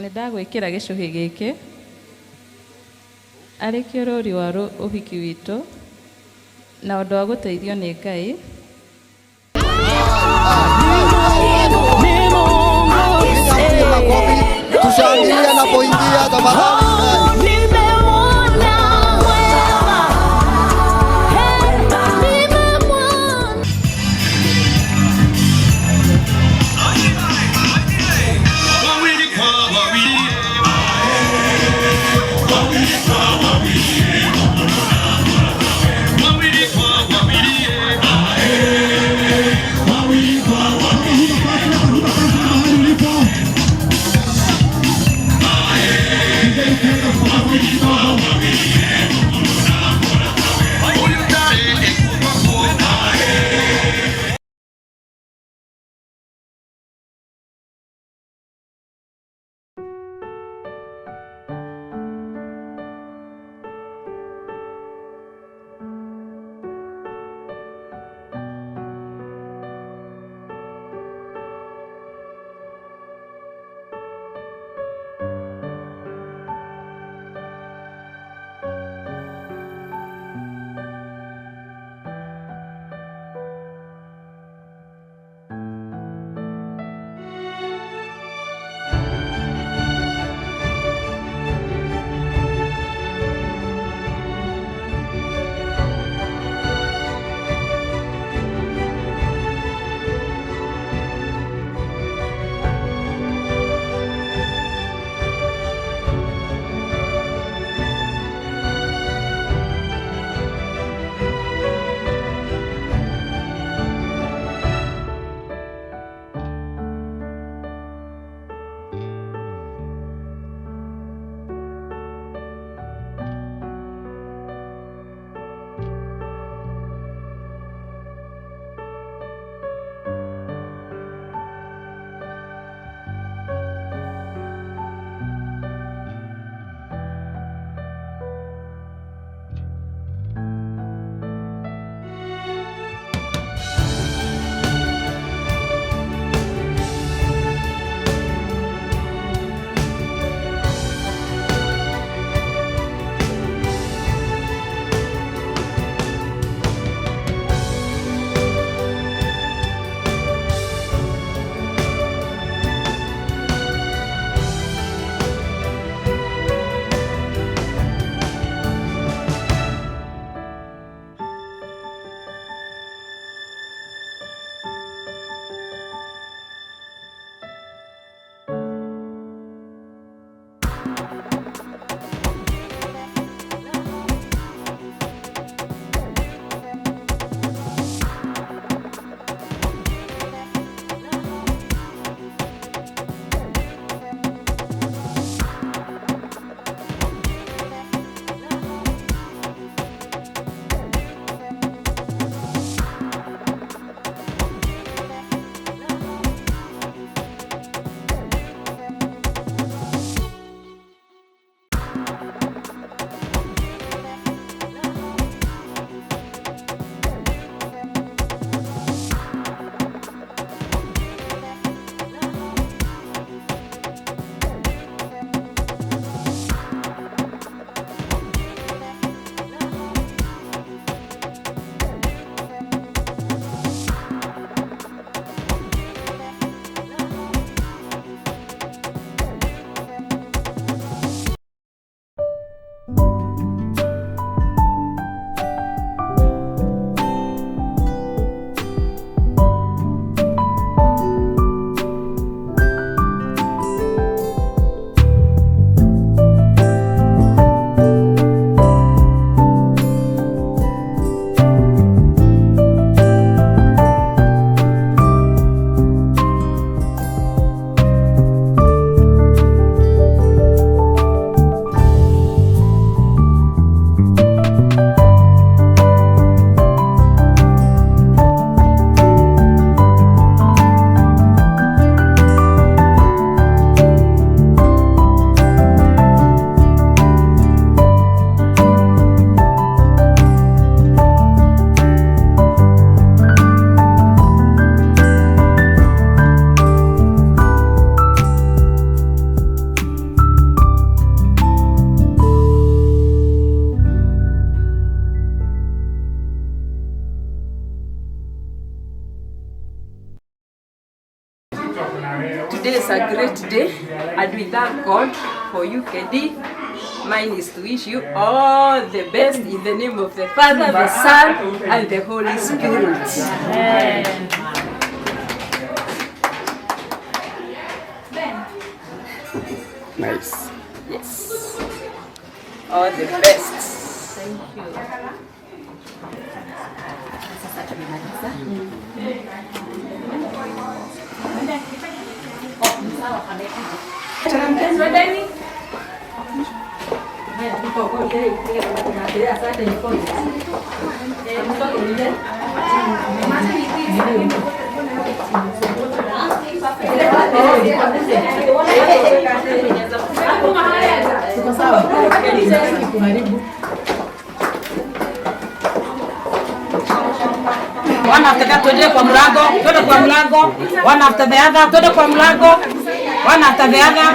Nĩ ndagwĩkĩra gĩcũhĩ gĩkĩ arĩ kĩo rũri wa ũhiki witũ na ũndũ wa gũteithio nĩ Ngai. Makofi, tushangilie anapoingia tafadhali. Nimemwona mwema, hey, nimemwona. Wawili kwa wawili, wawili kwa wawili, wawili kwa wawili, wawili kwa wawili. Huna pasi hapa, huna pasi mahali ulipo. Today is a great day and we thank God for you, Kendi. Mine is to wish you all the best in the name of the Father, the Son, and the Holy Spirit. Nice. Yes. All the best. Thank you. Sasa tumemaliza. One after that, twende kwa mlango, twende kwa mlango. One after the other, twende kwa mlango. One after the other.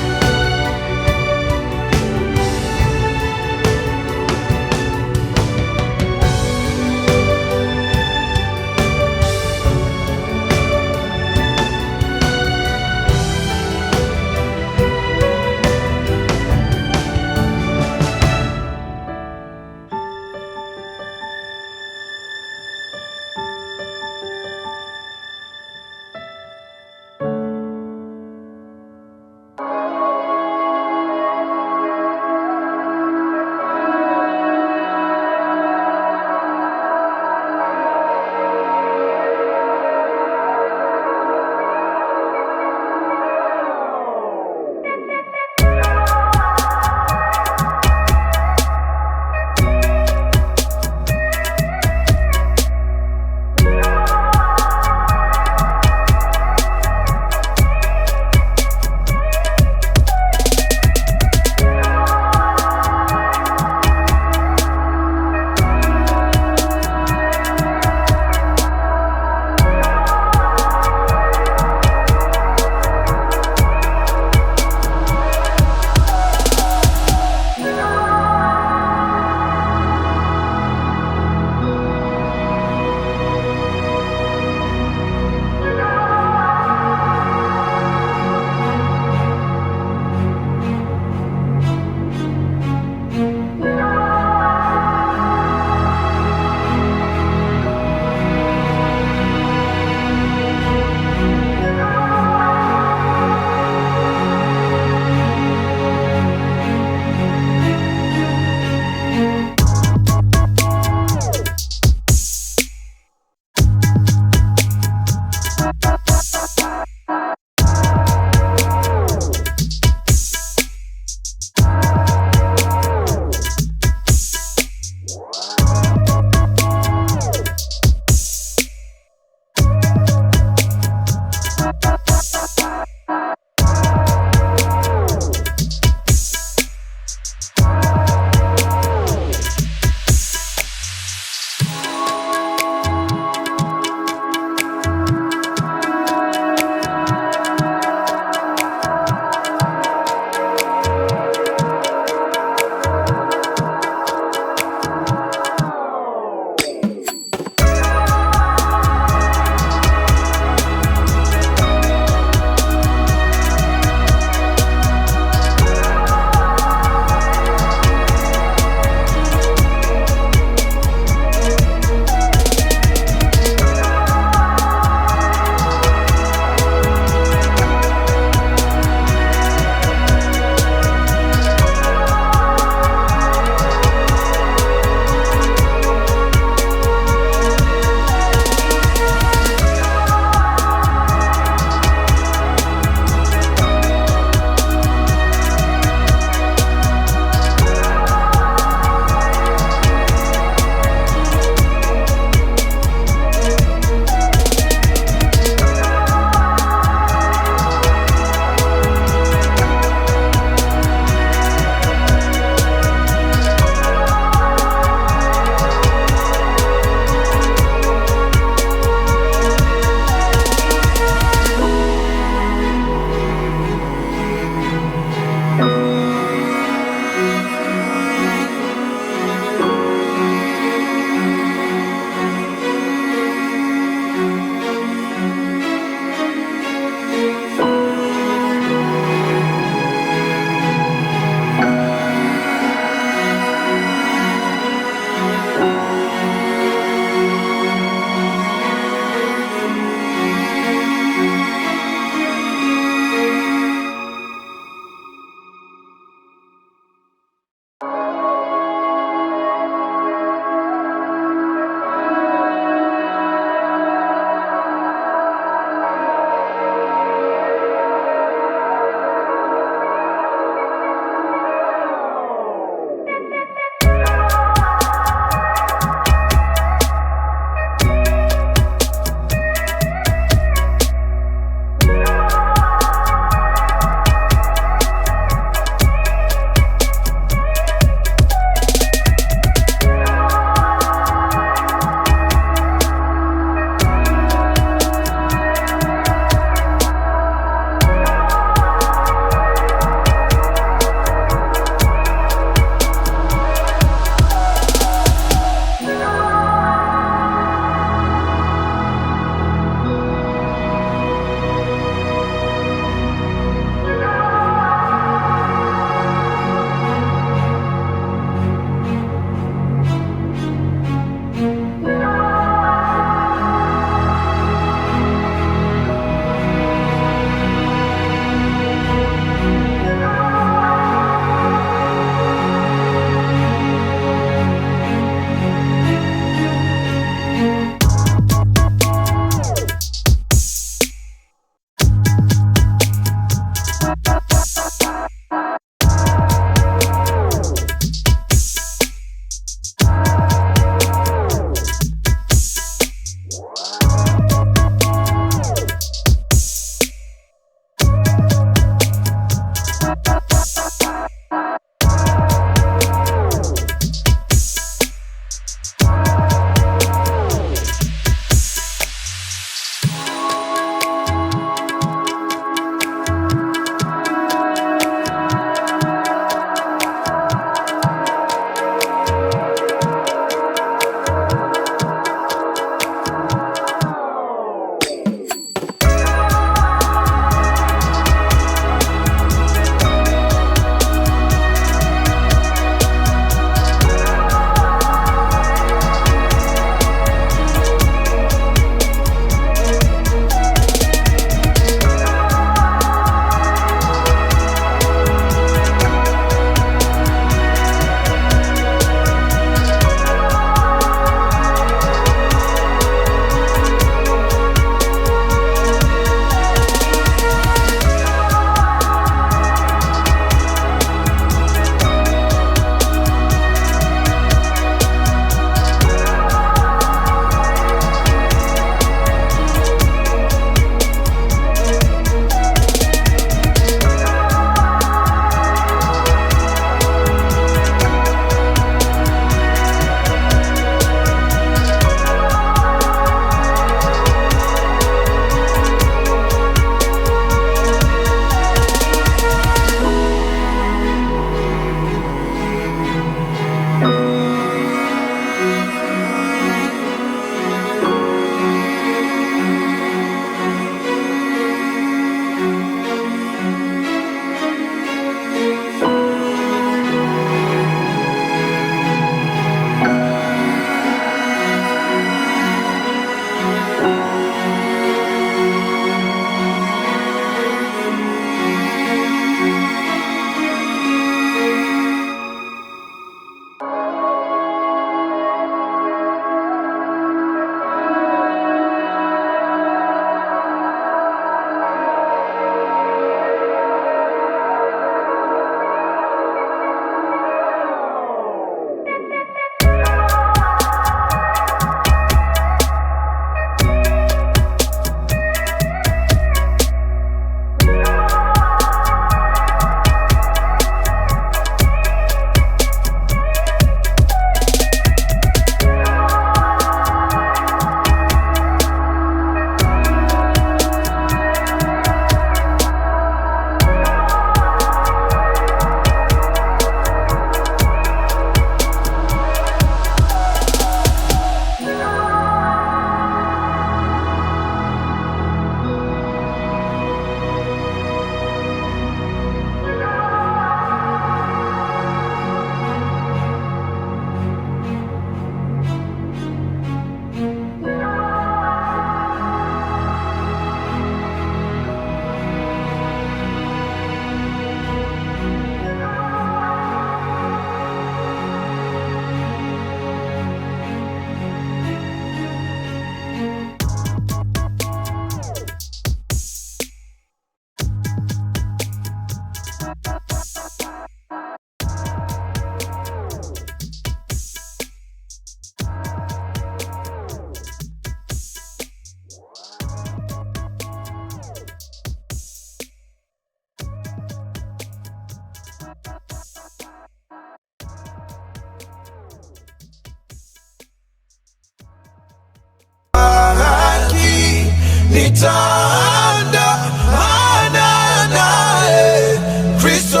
Nitaandamana naye, Kristo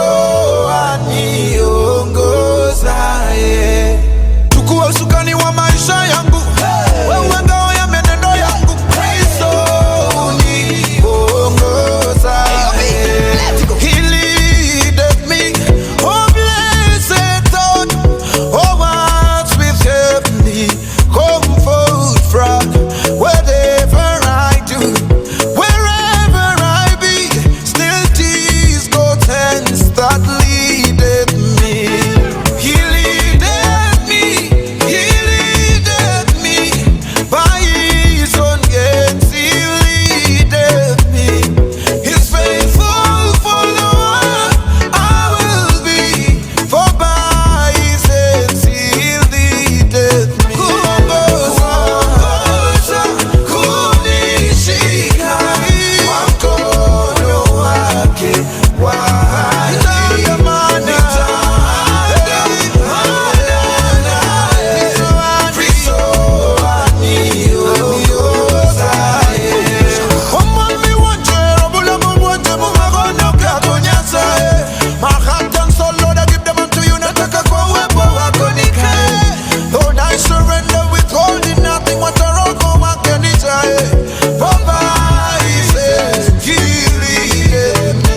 aniongozaye. Chukua usukani wa maisha yangu, wewe ngao ya menendo yangu, Kristo uniongozaye. He leadeth me, oh blessed thought, oh what with heavenly comfort from whatever I do, wherever I be, still 'tis God's hands that leadeth me. He leadeth me, He leadeth me, by His own hands He leadeth me. His faithful follower I will be, for by His hands He leadeth me. Kuongoza, kunishika kwa mkono wake wa haki. Nitaandamana naye, Kristo aniongozaye. Omwami wanje, obulamu bwanje mu makono gako Nyasaye. My heart and soul, Lord, I give them unto you. Nataka kwa uwepo wako nikae. Lord, I surrender, withholding nothing. Wataroko wake nijae. For by His hands He leadeth me.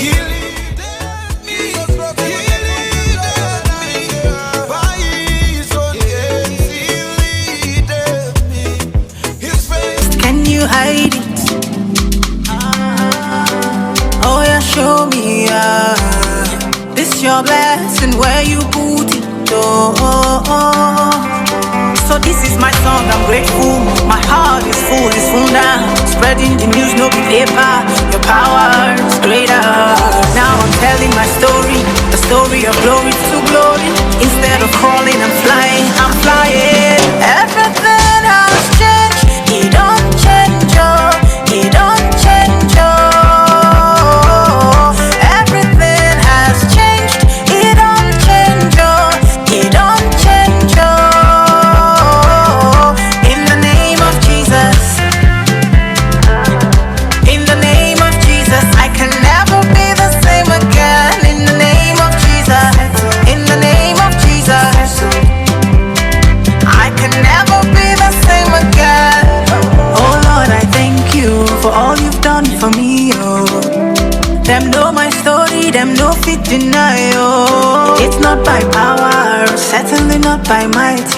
He leadeth me. He leadeth me. By His own hands He leadeth me. His face. Can you hide it? Oh yeah, show me. This your blessing, where you put it. Oh, oh, oh. So this is my song, I'm grateful. My heart is full now. Spreading the news, no be paper. Your power is greater. Now I'm telling my story, the story of glory to glory. Instead of crawling, I'm flying, I'm flying. Everything has changed. He don't change, oh. He don't change, oh. Everything has changed. He don't change, oh. He don't change, oh. In the name of Jesus. In the name of Jesus, I can never be the same again. In the name of Jesus. In the name of Jesus. I can never be the same again. Oh Lord, I thank you for all you've done for me. Oh, them know my story, them no fit deny. Oh, it's not by power, certainly not by might.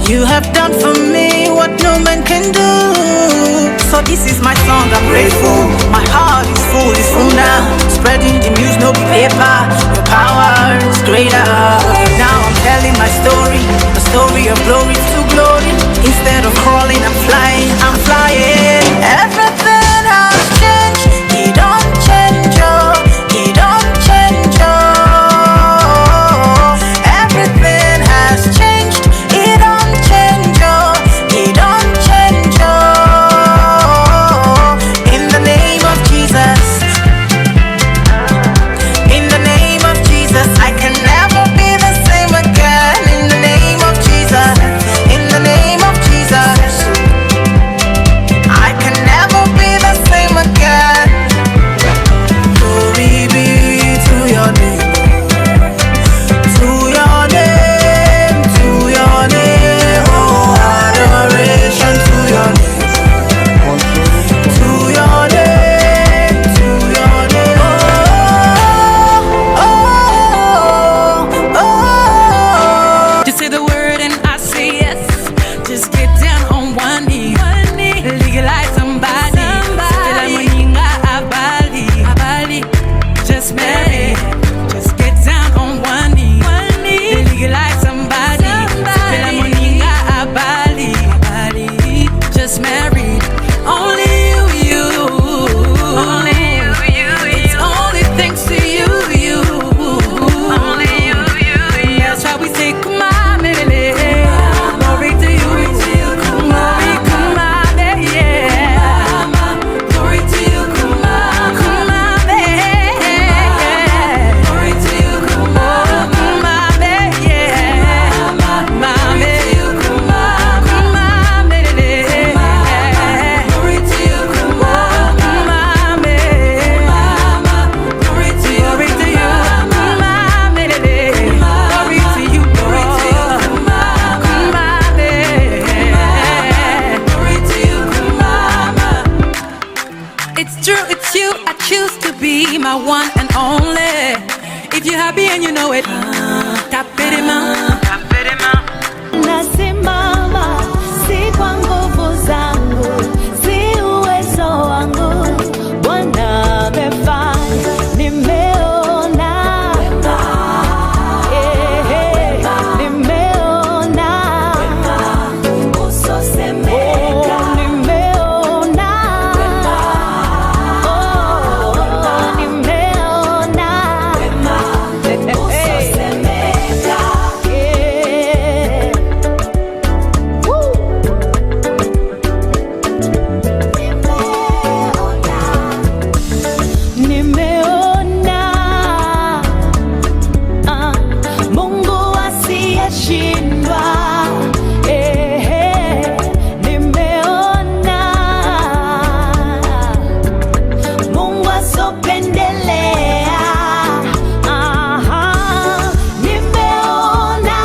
You have done for me what no man can do. So this is my song, I'm grateful. My heart is full now. Spreading the news, no paper. Your power is greater. Now I'm telling my story, the story of glory to glory. Instead of crawling, I'm flying, I'm flying. Everything has changed. He don't change, oh. He don't change, oh. Everything has changed. He don't change, oh. He don't change, oh. In the name of Jesus. In the name of Jesus, I can never be the same again. In the name of Jesus. In the name of Jesus. one and only. If you're happy and you know it, tap it in. Nasimama si kwa nguvu zangu, si uwezo wangu, Bwana amefanya, nimeona. Eh, eh, nimeona. Oh, nimeona. Oh, nimeona. Eh, eh. Nimeona ah, Mungu asiyeshindwa. Eh, eh, nimeona Mungu asopendelea. Aha, nimeona.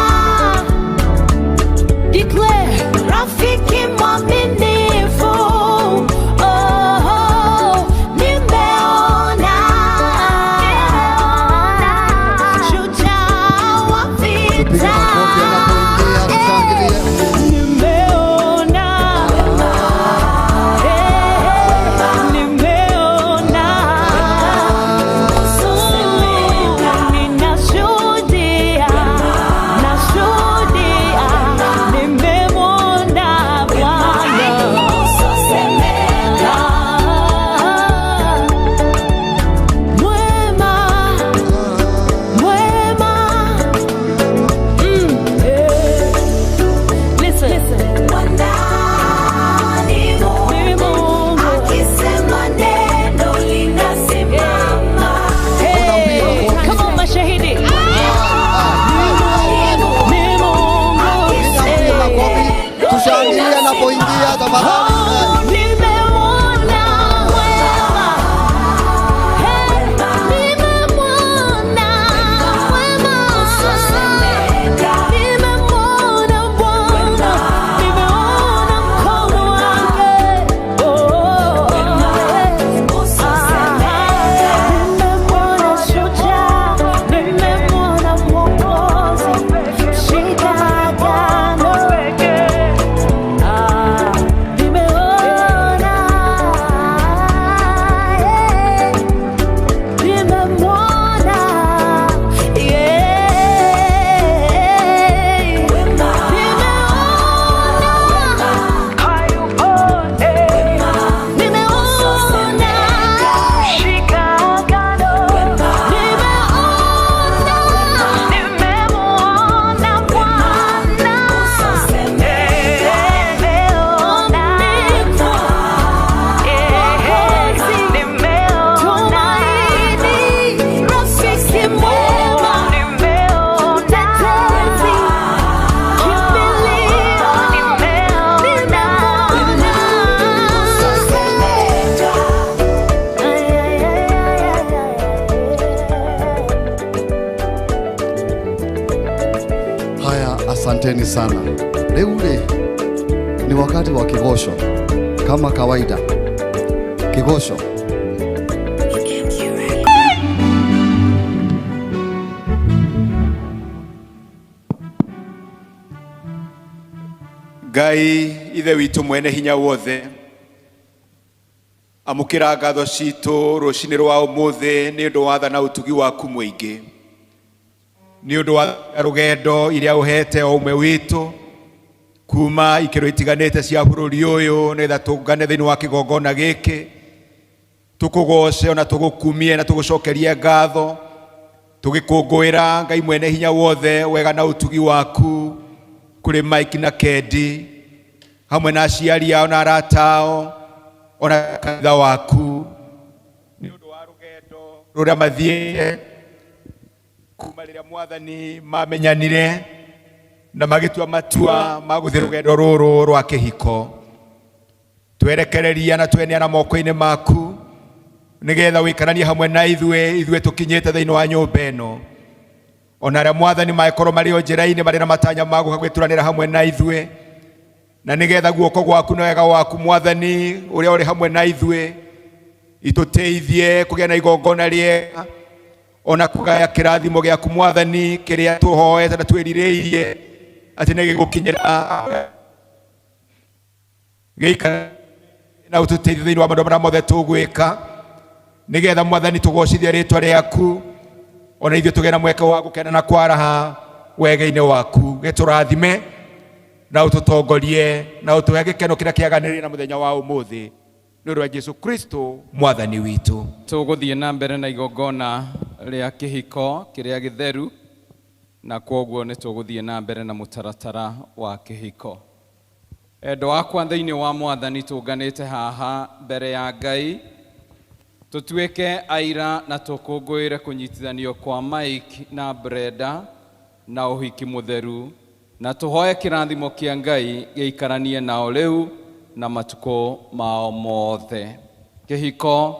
Declare, rafiki mwaminifu. Oh, nimeona shujaa wa Tupige vita. makofi anapoingia, tushangilie. Nimeona, eh, nimeona, ninashuhudia, nashuhudia, nimemwona Bwana. Mwema, mwema, eh. Listen. Listen. Ni Mungu. Hey, come on, mashahidi. Ni Mungu. Tupige makofi, tushangilie anapoingia tafadhali. Nimemwona mwema. Hey, nimemwona mwema. Nimemwona Bwana. Nimeona mkono wake. Oh, oh, oh. Nimemwona shujaa, nimemwona Mwokozi, shika agano. Ah, nimeona, yeah. Nimemwona, yeah. Nimeona, nimeona, shika agano. Nimeona, nimemwona Bwana. Tumaini, rafiki mwema, mtetezi, kimbilio, nimemwona. Ay, ay, ay, ay, ay, ay. Haya, asanteni sana. Leo ni wakati wa kigosho kama kawaida. Kigosho. Ngai ithe witũ mwene hinya wothe, amũkĩra ngatho citũ rũcinĩ rwa ũmũthĩ nĩ ũndũ wa tha na ũtugi waku mũingĩ, nĩ ũndũ wa rũgendo iria ũhete o ũmwe witũ kuma ikĩro itiganĩte cia bũrũri ũyũ nĩgetha tũngane thĩinĩ wa kĩgongona gĩkĩ tũkũgoce ona tũgũkumie na tũgũcokerie ngatho tũgĩkũngũĩra Ngai mwene hinya wothe wega na ũtugi waku kũrĩ Mike na Kendi hamwe na aciari ao na arata ao ona kanitha waku nĩ ũndũ wa rũgendo rũrĩa mathiĩte kuma rĩrĩa mwathani mamenyanire na magĩtua matua ma gũthiĩ rũgendo rũrũ rwa kĩhiko. Twerekereria na tweneana moko-inĩ maku nĩgetha wĩikaranie hamwe na ithuĩ, ithuĩ tũkinyĩte thĩinĩ wa nyũmba ĩno, ona arĩa mwathani mangĩkorwo marĩ o njĩra-inĩ marĩ na matanya ma gũka gwĩturanĩra hamwe na ithuĩ, na nĩgetha guoko gwaku na wega waku mwathani ũrĩa ũrĩ hamwe na ithuĩ Itũteithie kũgĩa na igongona rĩega ona kũgaya kĩrathimo gĩaku Mwathani kĩrĩa tũhoete na twĩrirĩirie atĩ nĩ gĩgũkinyĩra gĩikare na ũtũteithie thĩinĩ wa maũndũ marĩa mothe tũgwĩka nĩgetha Mwathani tũgocithie rĩtwa rĩaku ona ithuĩ tũgĩe na mweke wa gũkena na kwaraha wega-inĩ waku. Gĩtũrathime na ũtũtongorie na ũtũhe gĩkeno kĩrĩa kĩaganĩrĩire na mũthenya wa ũmũthĩ nĩ ũndũ wa Jesu Kristo Mwathani witũ. Tũgũthiĩ na mbere na igongona rĩa kĩhiko kĩrĩa gĩtheru na kwoguo nĩ tũgũthiĩ na mbere na mũtaratara wa kĩhiko. Endwa akwa thĩinĩ wa Mwathani tũnganĩte haha mbere ya Ngai tũtuĩke aira na tũkũngũĩre kũnyitithanio kwa Mike na Brenda na ũhiki mũtheru na tũhoe kĩrathimo kĩa Ngai gĩikaranie nao rĩu na matukũ mao mothe. Kĩhiko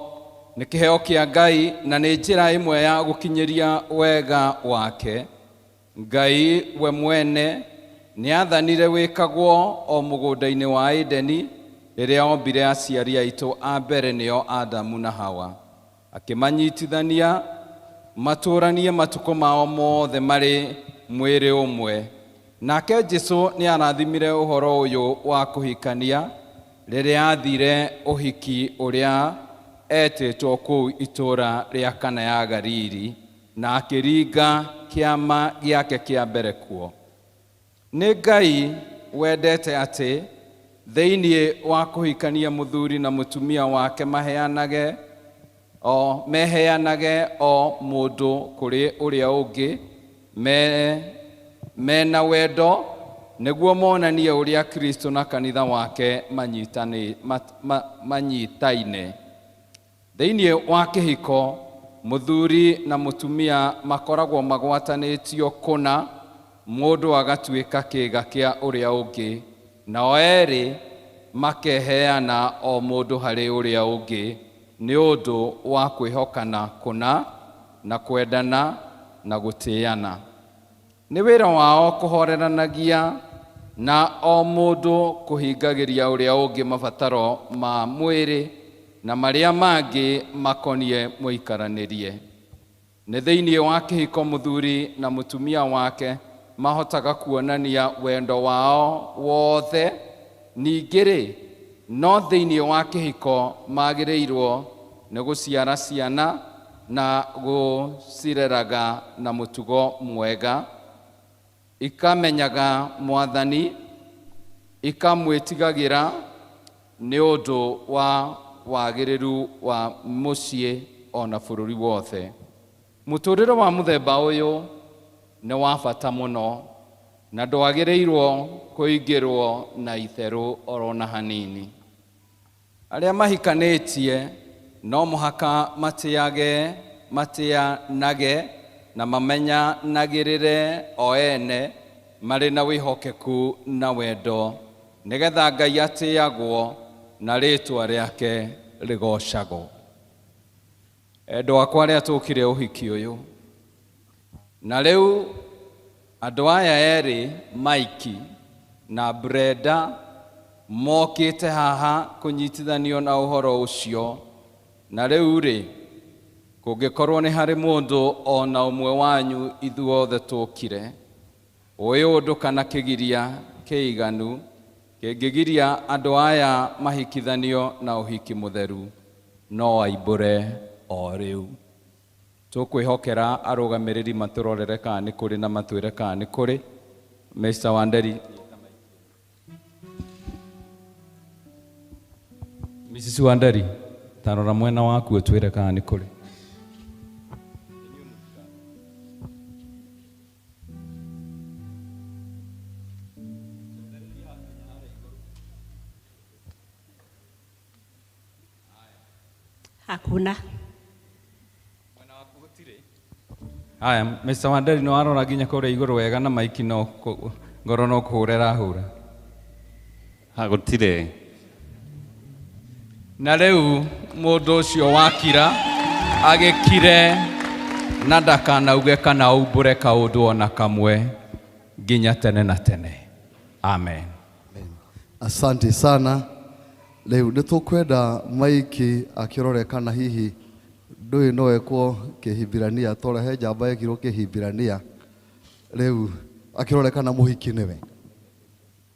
nĩ kĩheo kĩa Ngai na nĩ njĩra ĩmwe ya gũkinyĩria wega wake. Ngai we mwene nĩ aathanire wĩkagwo o mũgũnda-inĩ wa Edeni rĩrĩa ombire aciari aitũ a mbere nĩo Adamu na Hawa, akĩmanyitithania matũranie matukũ mao mothe marĩ mwĩrĩ ũmwe. Nake Jesu nĩ arathimire ũhoro ũyũ wa kũhikania rĩrĩa aathire ũhiki ũrĩa etĩtwo kũu itũũra rĩa Kana ya Galili na akĩringa kĩama gĩake kĩa mbere kuo. Nĩ Ngai wendete atĩ thĩinĩ wa kũhikania mũthuri na mũtumia wake maheanage o meheanage o mũndũ kũrĩ ũrĩa ũngĩ mena wendo nĩguo monanie ũrĩa Kristo na kanitha wake manyitaine. Thĩinĩ wa kĩhiko mũthuri na mũtumia makoragwo magwatanĩtio kũna, mũndũ agatuĩka kĩĩga kĩa ũrĩa ũngĩ, nao erĩ makeheana o mũndũ harĩ ũrĩa ũngĩ nĩ ũndũ wa kwĩhokana kũna na kwendana na gũtĩana. Nĩ wĩra wao kũhoreranagia na o mũndũ kũhingagĩria ũrĩa ũngĩ mabataro ma mwĩrĩ na marĩa mangĩ makonie mũikaranĩrie. Nĩ thĩinĩ wa kĩhiko mũthuri na mũtumia wake mahotaga kuonania wendo wao wothe. Ningĩ-rĩ, no thĩinĩ wa kĩhiko magĩrĩirwo nĩ gũciara ciana na gũcireraga na mũtugo mwega, ikamenyaga Mwathani, ikamwĩtigagĩra nĩ ũndũ wa wagĩrĩru wa mũciĩ ona bũrũri wothe. Mũtũrĩre wa mũthemba ũyũ nĩ wa bata mũno na ndwagĩrĩirwo kũingĩrwo na itherũ oro na hanini. Arĩa mahikanĩtie no mũhaka matĩanage na mamenyanagĩrĩre o ene marĩ na wĩhokeku na wendo nĩgetha Ngai atĩagwo na rĩtwa rĩake rĩgocagwo. Endwa akwa arĩa tũkire ũhiki ũyũ, na rĩu andũ aya erĩ Mike na Brenda mokĩte haha kũnyitithanio na ũhoro ũcio. Na rĩu rĩ, kũngĩkorwo nĩ harĩ mũndũ ona ũmwe wanyu ithuothe tũkire ũĩ ũndũ kana kĩgiria kĩiganu kĩngĩgiria andũ aya mahikithanio na ũhiki mũtheru no aimbũre o rĩu. Tũkwĩhokera arũgamĩrĩri matũrorere kana nĩ kũrĩ na matwĩre kana nĩ kũrĩ. Mr. Wanderi. Mrs. Wanderi, tarora mwena waku ũtwĩre kana nĩ kũrĩ. Hakuna. Haya, Mr. Wanderi no arora nginya kũrĩa igũrũ wega na maiki no ngoro no kũhũra ĩrahũra. Gũtirĩ. Na rĩu mũndũ ũcio wakira agĩkire na ndakanauge kana aumbũre kaũndũ ona kamwe nginya tene na tene. Amen. Asante sana. Rĩu nĩ tũkwenda Mike akĩrore kana hihi ndũĩ no ekwo Kĩhibirania tondũ he njamba yekirwo Kĩhibirania. Rĩu akĩrore kana mũhiki nĩwe.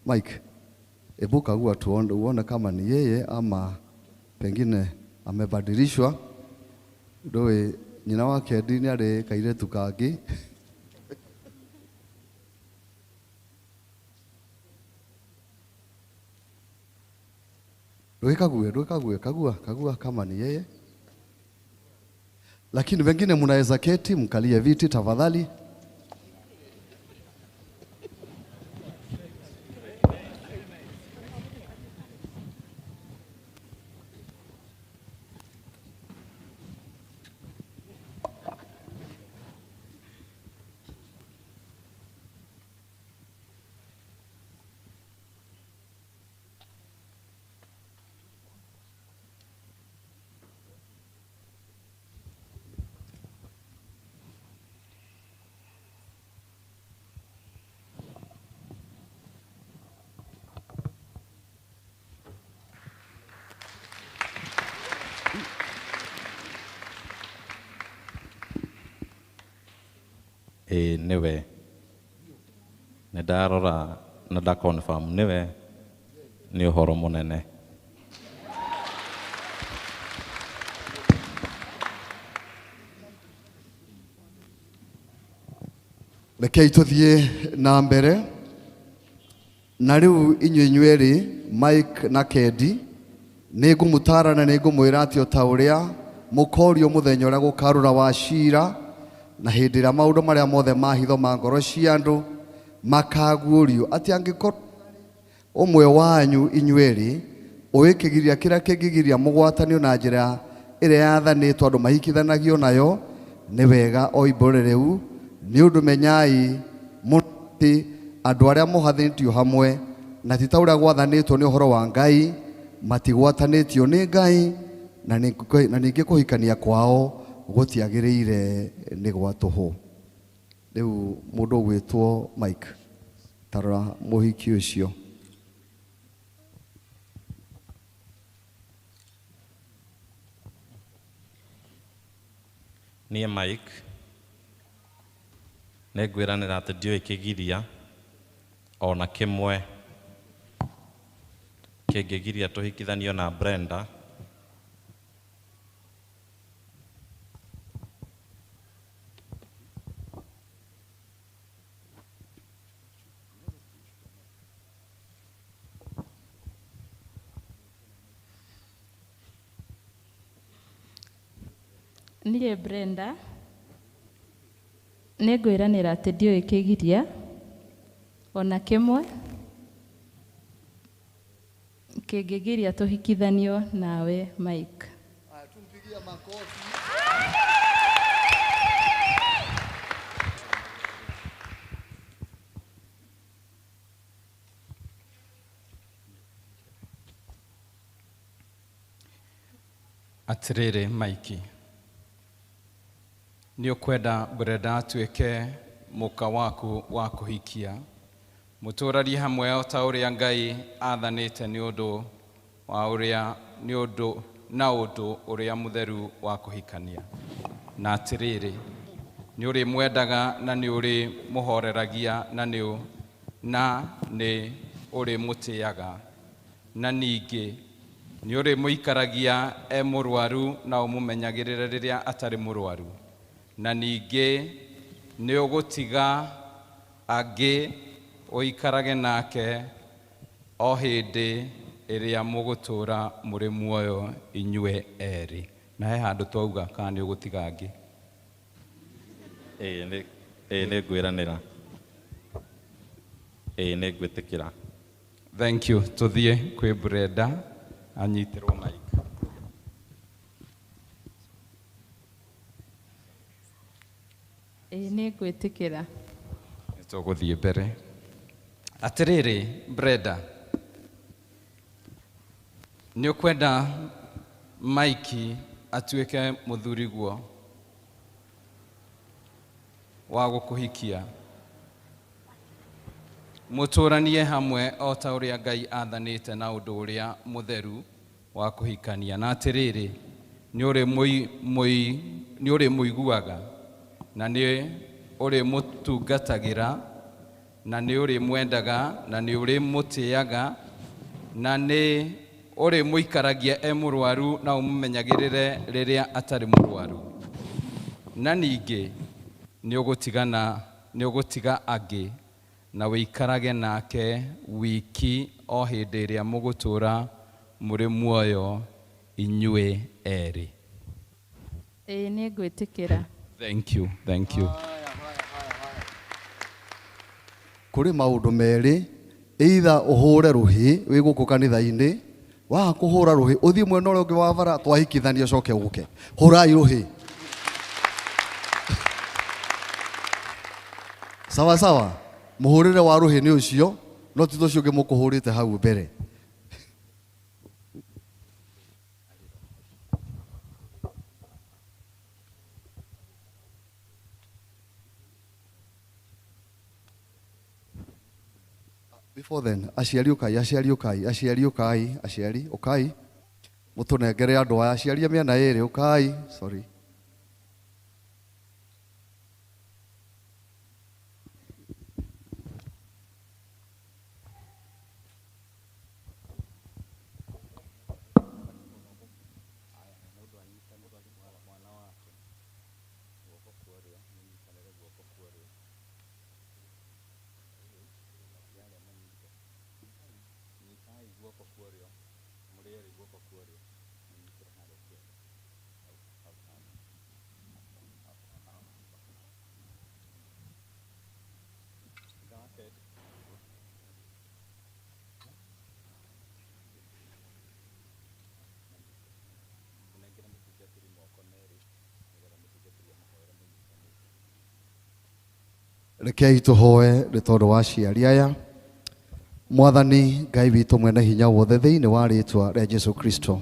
Mike, hebu kagua tuone, uone kama ni yeye ama pengine amebadilishwa. Ndũĩ nyina wa Kendi nĩ arĩ kairĩtu kangĩ. Ndũgĩkague, ndũgĩkague, kagua, kagua kama ni yeye. Lakini wengine mnaweza keti mkalie viti tafadhali. Ĩĩ nĩwe, nĩ ndarora na nda confirm nĩwe, nĩ ũhoro mũnene. Rekei tũthiĩ na mbere na rĩu inyuĩ inyuerĩ Mike na Kendi nĩ ngũmũtaara na nĩ ngũmwĩra atĩ o ta ũrĩa mũkorio mũthenya ũrĩa gũkarũra wa cira na hĩndĩ ĩrĩa maũndũ marĩa mothe ma hitho ma ngoro cia andũ makaguũrio atĩ angĩkorwo ũmwe wanyu inyuerĩ ũĩ kĩgiria kĩrĩa kĩngĩgiria mũgwatanio na njĩra ĩrĩa yathanĩtwo andũ mahikithanagio nayo nĩ wega oimbũre rĩu nĩ ũndũ menyai mũno atĩ andũ arĩa mohathanĩtio hamwe na ti ta ũrĩa gwathanĩtwo nĩ ũhoro wa Ngai matigwatanĩtio nĩ Ngai na ningĩ kũhikania kwao gũtiagĩrĩire nĩ gwa tũhũ. Rĩu mũndũ ũgwĩtwo Mike, tarora mũhiki ũcio. Niĩ Mike nĩ ngwĩranĩra atĩ ndiũĩ kĩgiria ona kĩmwe kĩngĩgiria tũhikithanio na Brenda. Niĩ Brenda nĩ ngwĩranĩra atĩ ndiũĩ kĩgiria ona kĩmwe kĩngĩgiria tũhikithanio nawe Mike. Atĩrĩrĩ Mike, nĩ ũkwenda Brenda atuĩke mũka waku wa kũhikia mũtũrarie hamwe o ta ũrĩa Ngai athanĩte nĩ ũndũ wa ũrĩa nĩ ũndũ na ũndũ ũrĩa mũtheru wa kũhikania. Na atĩrĩrĩ, nĩ ũrĩmwendaga na nĩ ũrĩmũhoreragia na nĩ ũrĩmũtĩaga na ningĩ nĩ ũrĩmũikaragia e mũrwaru na ũmũmenyagĩrĩre rĩrĩa atarĩ mũrwaru na ningĩ nĩ ũgũtiga angĩ ũikarage nake o hĩndĩ ĩrĩa mũgũtũũra mũrĩ muoyo inyuĩ erĩ. Na he handũ twauga kana nĩ ũgũtiga angĩ? Ĩĩ nĩ ngwĩranĩra. Ĩĩ nĩ ngwĩtĩkĩra. Thank you. Tũthiĩ kwĩ Brenda anyitĩrwo mic. Ĩĩ nĩ ngwĩtĩkĩra. Nĩ tũgũthiĩ mbere. Atĩrĩrĩ Brenda, nĩ ũkwenda Mike atuĩke mũthuriguo wa gũkũhikia mũtũranie hamwe o ta ũrĩa Ngai athanĩte na ũndũ ũrĩa mũtheru Wa kũhikania na atĩrĩrĩ nĩ ũrĩmũiguaga na nĩ ũrĩmũtungatagĩra na nĩ ũrĩmwendaga na nĩ ũrĩmũtĩaga na nĩ ũrĩmũikaragia e mũrwaru na ũmũmenyagĩrĩre rĩrĩa atarĩ mũrwaru na ningĩ nĩ ũgũtiga angĩ na wĩikarage nake wiki o hĩndĩ ĩrĩa mũgũtũũra mũrĩ muoyo inyuĩ erĩ. Ĩĩ nĩ ngwĩtĩkĩra. Thank you, thank you. Kũrĩ maũndũ merĩ, either ũhũre rũhĩ wĩ gũkũ kanitha-inĩ, waga kũhũra rũhĩ ũthiĩ mwena ũrĩa ũngĩ wa bara twahikithania ũcoke ũke. Hũrai rũhĩ. Sawa sawa, mũhũrĩre wa rũhĩ nĩ ũcio, no ti ũcio ũngĩ mũkũhũrĩte hau mbere. Before then, aciari ũkai, aciari ũkai, aciari ũkai, aciari ũkai, mũtũnengere andũ aya, aciari a mĩena ĩrĩ ũkai, sorry. Rekei tũhoe nĩ tondũ wa aciari aya. Mwathani Ngai witũ mwene hinya wothe thĩinĩ wa rĩtwa rĩa Jesu Kristo,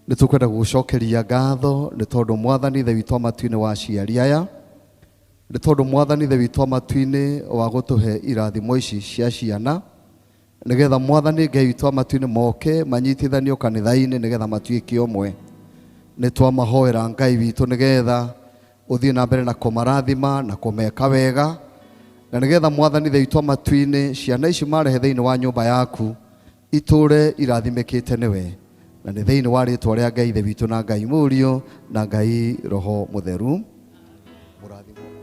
nĩ tũkwenda gũgũcokeria ngatho nĩ tondũ Mwathani Ithe witũ wa matu-inĩ wa aciari aya, nĩ tondũ Mwathani Ithe witũ wa matu-inĩ wa gũtũhe irathimo ici cia ciana, nĩgetha Mwathani Ngai witũ wa matu-inĩ moke manyitithanio kanitha-inĩ nĩgetha matuĩke ũmwe. Nĩ twamahoera Ngai witũ nĩgetha ũthiĩ na mbere na kũmarathima na kũmeka wega, na nĩgetha Mwathani Ithe witũ wa matu-inĩ ciana ici marehe thĩinĩ wa nyũmba yaku itũre irathimĩkĩte nĩwe, na nĩ thĩinĩ wa rĩtwa rĩa Ngai Ithe witũ na Ngai Mũriũ na Ngai Roho Mũtheru. Mũrathimwo mũno.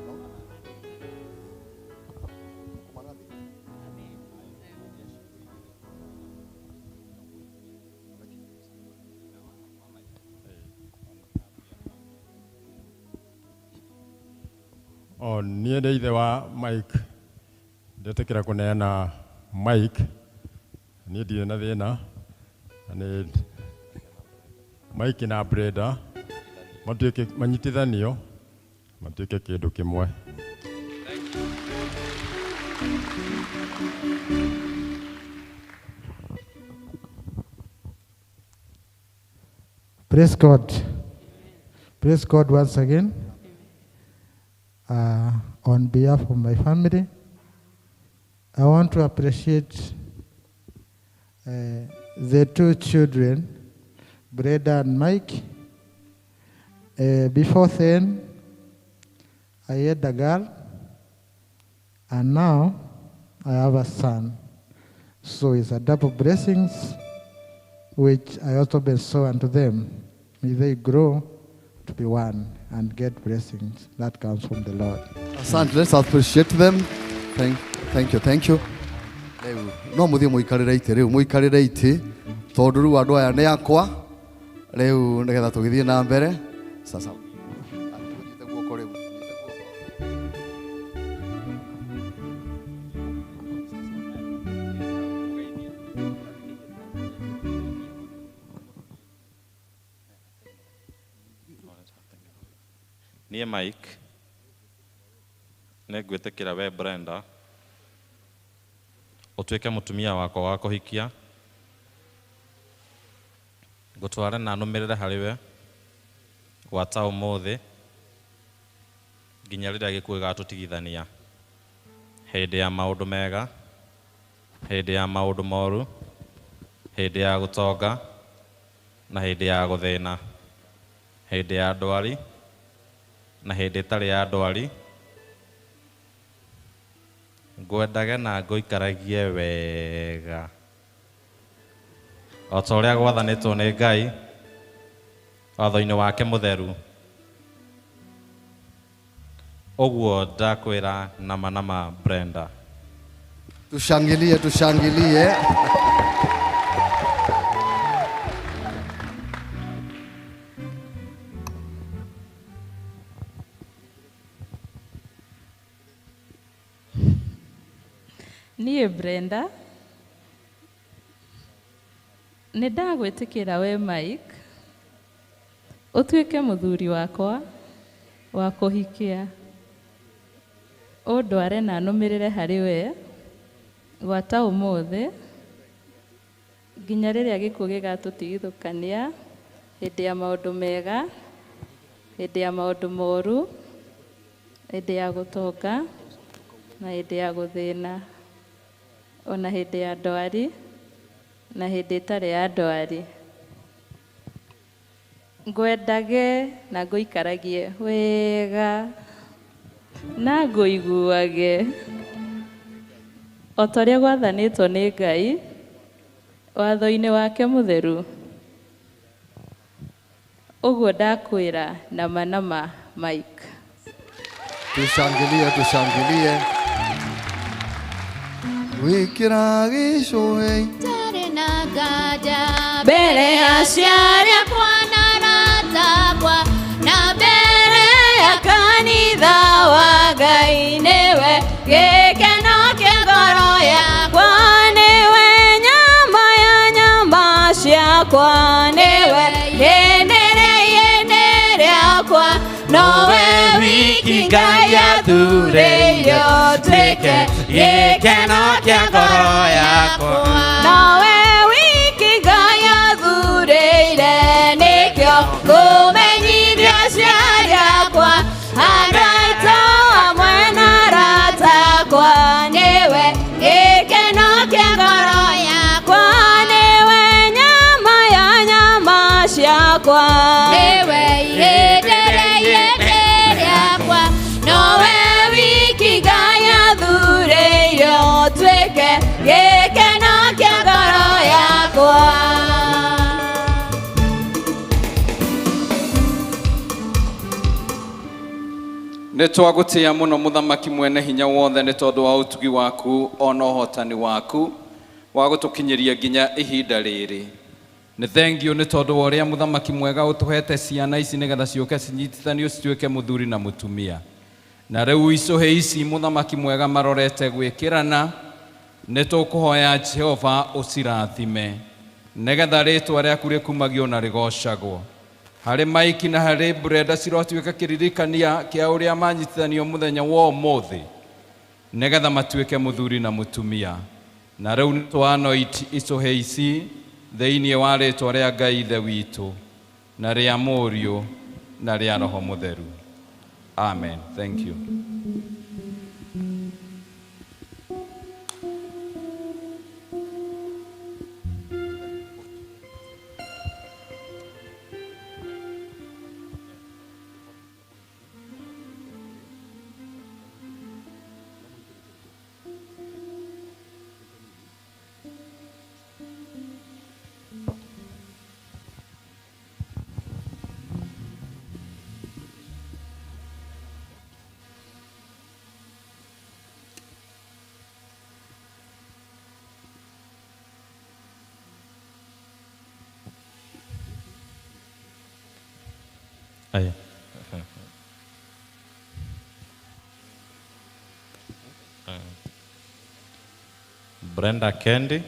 O niĩ ndĩ ithe wa Mike, ndetĩkĩra kũneana Mike, niĩ ndirĩ na thĩna, na nĩ Mike na Brenda matuĩke manyitithanio matuĩke kĩndũ kĩmwe. Praise God. Praise God once again. On behalf of my family, I want to appreciate the two children, Brenda and Mike. Before then, I had a girl, and now I have a son. So it's a double blessings, which I also bestow unto them. May they grow to be one and get blessings that comes from the Lord. Asante, let's appreciate them. Thank you, thank you. Rĩu no mũthiĩ mũikarĩre itĩ, rĩu mũikarĩre itĩ tondũ rĩu andũ aya nĩ akwa, rĩu nĩgetha tũgĩthiĩ na mbere. Sasa nyite guoko rĩu. Niĩ Mike nĩ ngwĩtĩkĩra we Brenda ũtuĩke mũtumia wakwa wa kũhikia, ngũtware na nũmĩrĩre harĩ we gwata ũmũthĩ nginya rĩrĩa gĩkuũ gĩgatũtigithania, hĩndĩ ya maũndũ mega, hĩndĩ ya maũndũ moru, hĩndĩ ya gũtonga Na hĩndĩ ya gũthĩna, hĩndĩ ya ndwari na hĩndĩ ĩtarĩ ya ndwari, ngwendage na ngũikaragie wega o ta ũrĩa gwathanĩtwo nĩ Ngai watho-inĩ wake mũtheru. Ũguo ndakwĩra nama nama Brenda. Tushangilie, tushangilie. Niĩ Brenda nĩ ndagwĩtĩkĩra we Mike ũtuĩke mũthuri wakwa wa kũhikia, ũndware na nũmĩrĩre harĩ we gwata ũmũthĩ nginya rĩrĩa gĩkuũ gĩgatũtigithũkania, hĩndĩ ya maũndũ mega, hĩndĩ ya maũndũ moru, hĩndĩ ya gũtonga na hĩndĩ ya gũthĩna, ona hĩndĩ ya ndwari na hĩndĩ ĩtarĩ ya ndwari. Ngwendage na ngũikaragie wega na ngũiguage o ta ũrĩa gwathanĩtwo nĩ Ngai watho-inĩ wake mũtheru. Ũguo ndakwĩra nama nama Mike. Tushangilie, tushangilie. Wikira gĩcũhĩ Ndarĩ na nganja mbere ya aciari akwa na arata akwa na mbere ya kanitha wa Ngai, nĩwe gĩkeno kĩa ngoro yakwa, nĩwe nyama ya nyama ciakwa, nĩwe ihĩndĩ rĩa ihĩndĩ rĩakwa, nowe wiki Ngai athurĩire ũtuĩke gĩkeno kĩa ngoro yakwa, nowe wiki Ngai athurĩire, nĩkĩo ngũmenyithia aciari akwa, andũ aitũ hamwe na arata akwa, nĩwe gĩkeno kĩa ngoro yakwa, nĩwe nyama ya nyama ciakwa, nĩwe ihĩndĩ rĩa ihĩndĩ rĩakwa, nowe wiki Ngai athurĩire ũtuĩke gĩkeno kĩa ngoro yakwa. Nĩ twagũtĩa mũno mũthamaki mwene hinya wothe nĩ tondũ wa ũtugi waku ona ũhotani waku wa gũtũkinyĩria nginya ihinda rĩrĩ. Nĩ thengio nĩ tondũ wa ũrĩa mũthamaki mwega ũtũhete ciana ici nĩgetha ciũke cinyitithanio cituĩke mũthuri na mũtumia. Na rĩu icũhĩ ici mũthamaki mwega marorete gwĩkĩrana, nĩ tũkũhoya Jehova ũcirathime nĩgetha rĩtwa rĩaku rĩkumagio na rĩgocagwo. Harĩ Mike na harĩ Brenda cirotuĩka kĩririkania kĩa ũrĩa manyitithanio mũthenya wa ũmũthĩ nĩgetha matuĩke mũthuri na mũtumia. Na rĩu nĩ twanoit icũhĩ ici thĩinĩ wa rĩtwa rĩa Ngai Ithe witũ na rĩa Mũriũ na rĩa Roho Mũtheru. Amen. Thank you. Aya. Brenda Kendi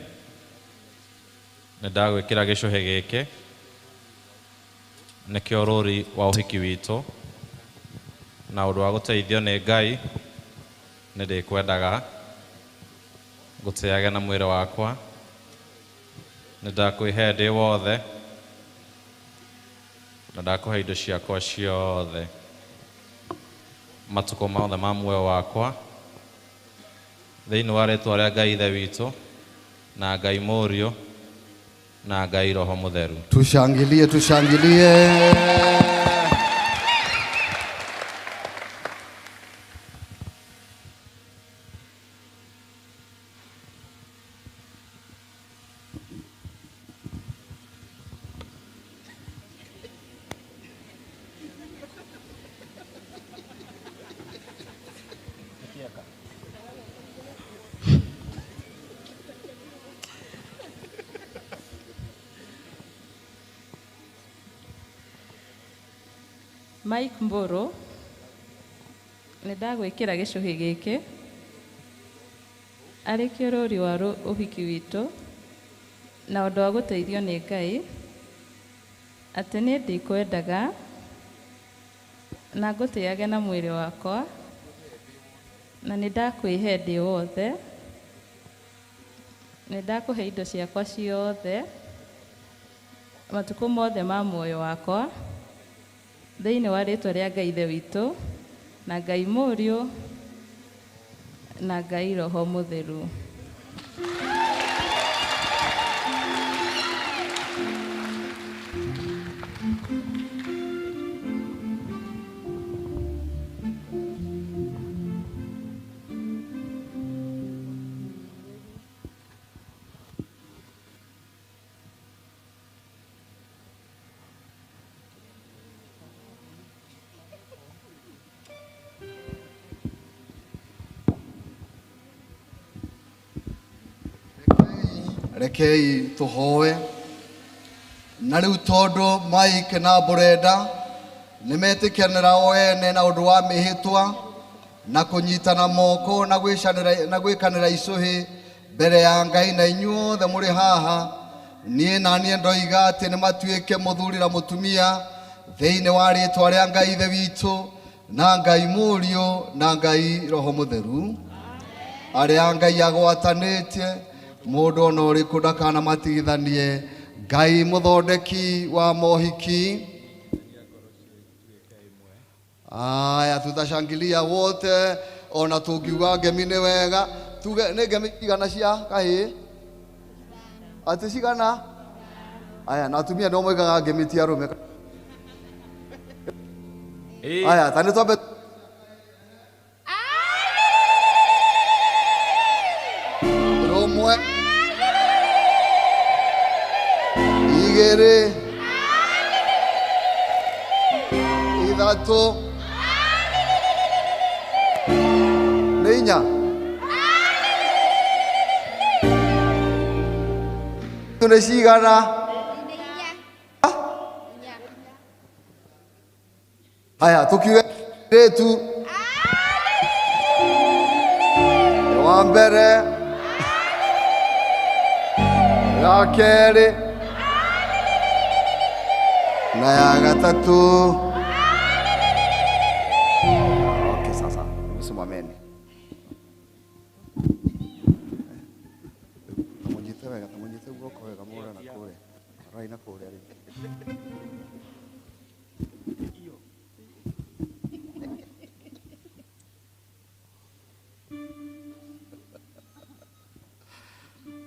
nĩ ndagwĩkĩra gĩcũhĩ gĩkĩ nĩkĩo rũri wa ũhiki witũ, na ũndũ wa gũteithio nĩ Ngai nĩ ndĩkwendaga ngũtĩage na mwĩrĩ wakwa, nĩ ndakwĩhe ndĩ wothe na ndakũhe indo ciakwa ciothe matukũ mothe ma muoyo wakwa thĩinĩ wa rĩtwa rĩa Ngai Ithe witũ na Ngai Mũriũ Na Ngai Roho Mũtheru. Tushangilie, tushangilie. Mike Mburu nĩ ndagwĩkĩra gĩcũhĩ gĩkĩ arĩ kĩo rũri wa ũhiki witũ na ũndũ wa gũteithio nĩ Ngai atĩ niĩ ndikwendaga na ngũtĩage na mwĩrĩ wakwa na nĩ ndakwĩhe ndĩ wothe, nĩ ndakũhe indo ciakwa ciothe matukũ mothe ma muoyo wakwa thĩinĩ wa rĩtwa rĩa Ngai Ithe witũ na Ngai Mũriũ na Ngai Roho Mũtheru. Rekei tuhoe na riu tondu Mike na Brenda nĩmetĩkanĩra o ene na ũndũ wa mĩhĩtwa na kũnyitana moko na gwĩcanĩra na gwĩkanĩra icũhĩ mbere ya Ngai na inyuothe mũrĩ haha niĩ na niĩ ndoiga atĩ nĩmatuĩke mũthuri na mũtumia thĩinĩ wa rĩtwa rĩa Ngai Ithe witũ na Ngai Mũriũ na Ngai Roho Mũtheru arĩa Ngai agwatanĩtie mũndũ ona ũrĩkũ ndakanamatigithanie. Ngai mũthondeki wa mohiki. Aya, tutashangilia wote ona tungiuga ngemi nĩ wega tuge nĩ ngemi cigana cia kahĩĩ atĩ cigana. Aya, na atumia nĩo moigaga ngemi ti arũme. Aya, ta nĩ twambe rũmwe igĩrĩ ithatũ nĩ inya nĩ cigana. Aya, tukiuge rĩtu wa mbere ya kerĩ na ya gatatũ. Okay, sasa msimameni. Tamunyite wega, tamunyite guoko wega mũrore na kũrĩa. Rorai na kũrĩa rĩu.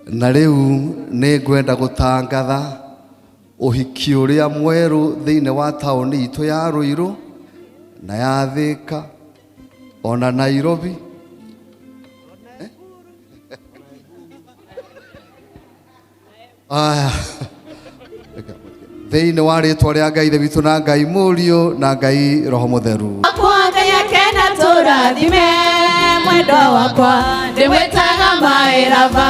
Na rĩu nĩ ngwenda gũtangatha ũhiki ũrĩa mwerũ thĩinĩ wa taũni itũ ya Ruiru na ya Thika ona Nairobi. Aya, thĩinĩ wa rĩtwa rĩa Ngai Ithe witũ na Ngai Mũriũ na Ngai Roho Mũtheru. Wakwa Ngai akena tũrathime mwendwa wakwa ndĩmwĩtaga maĩraba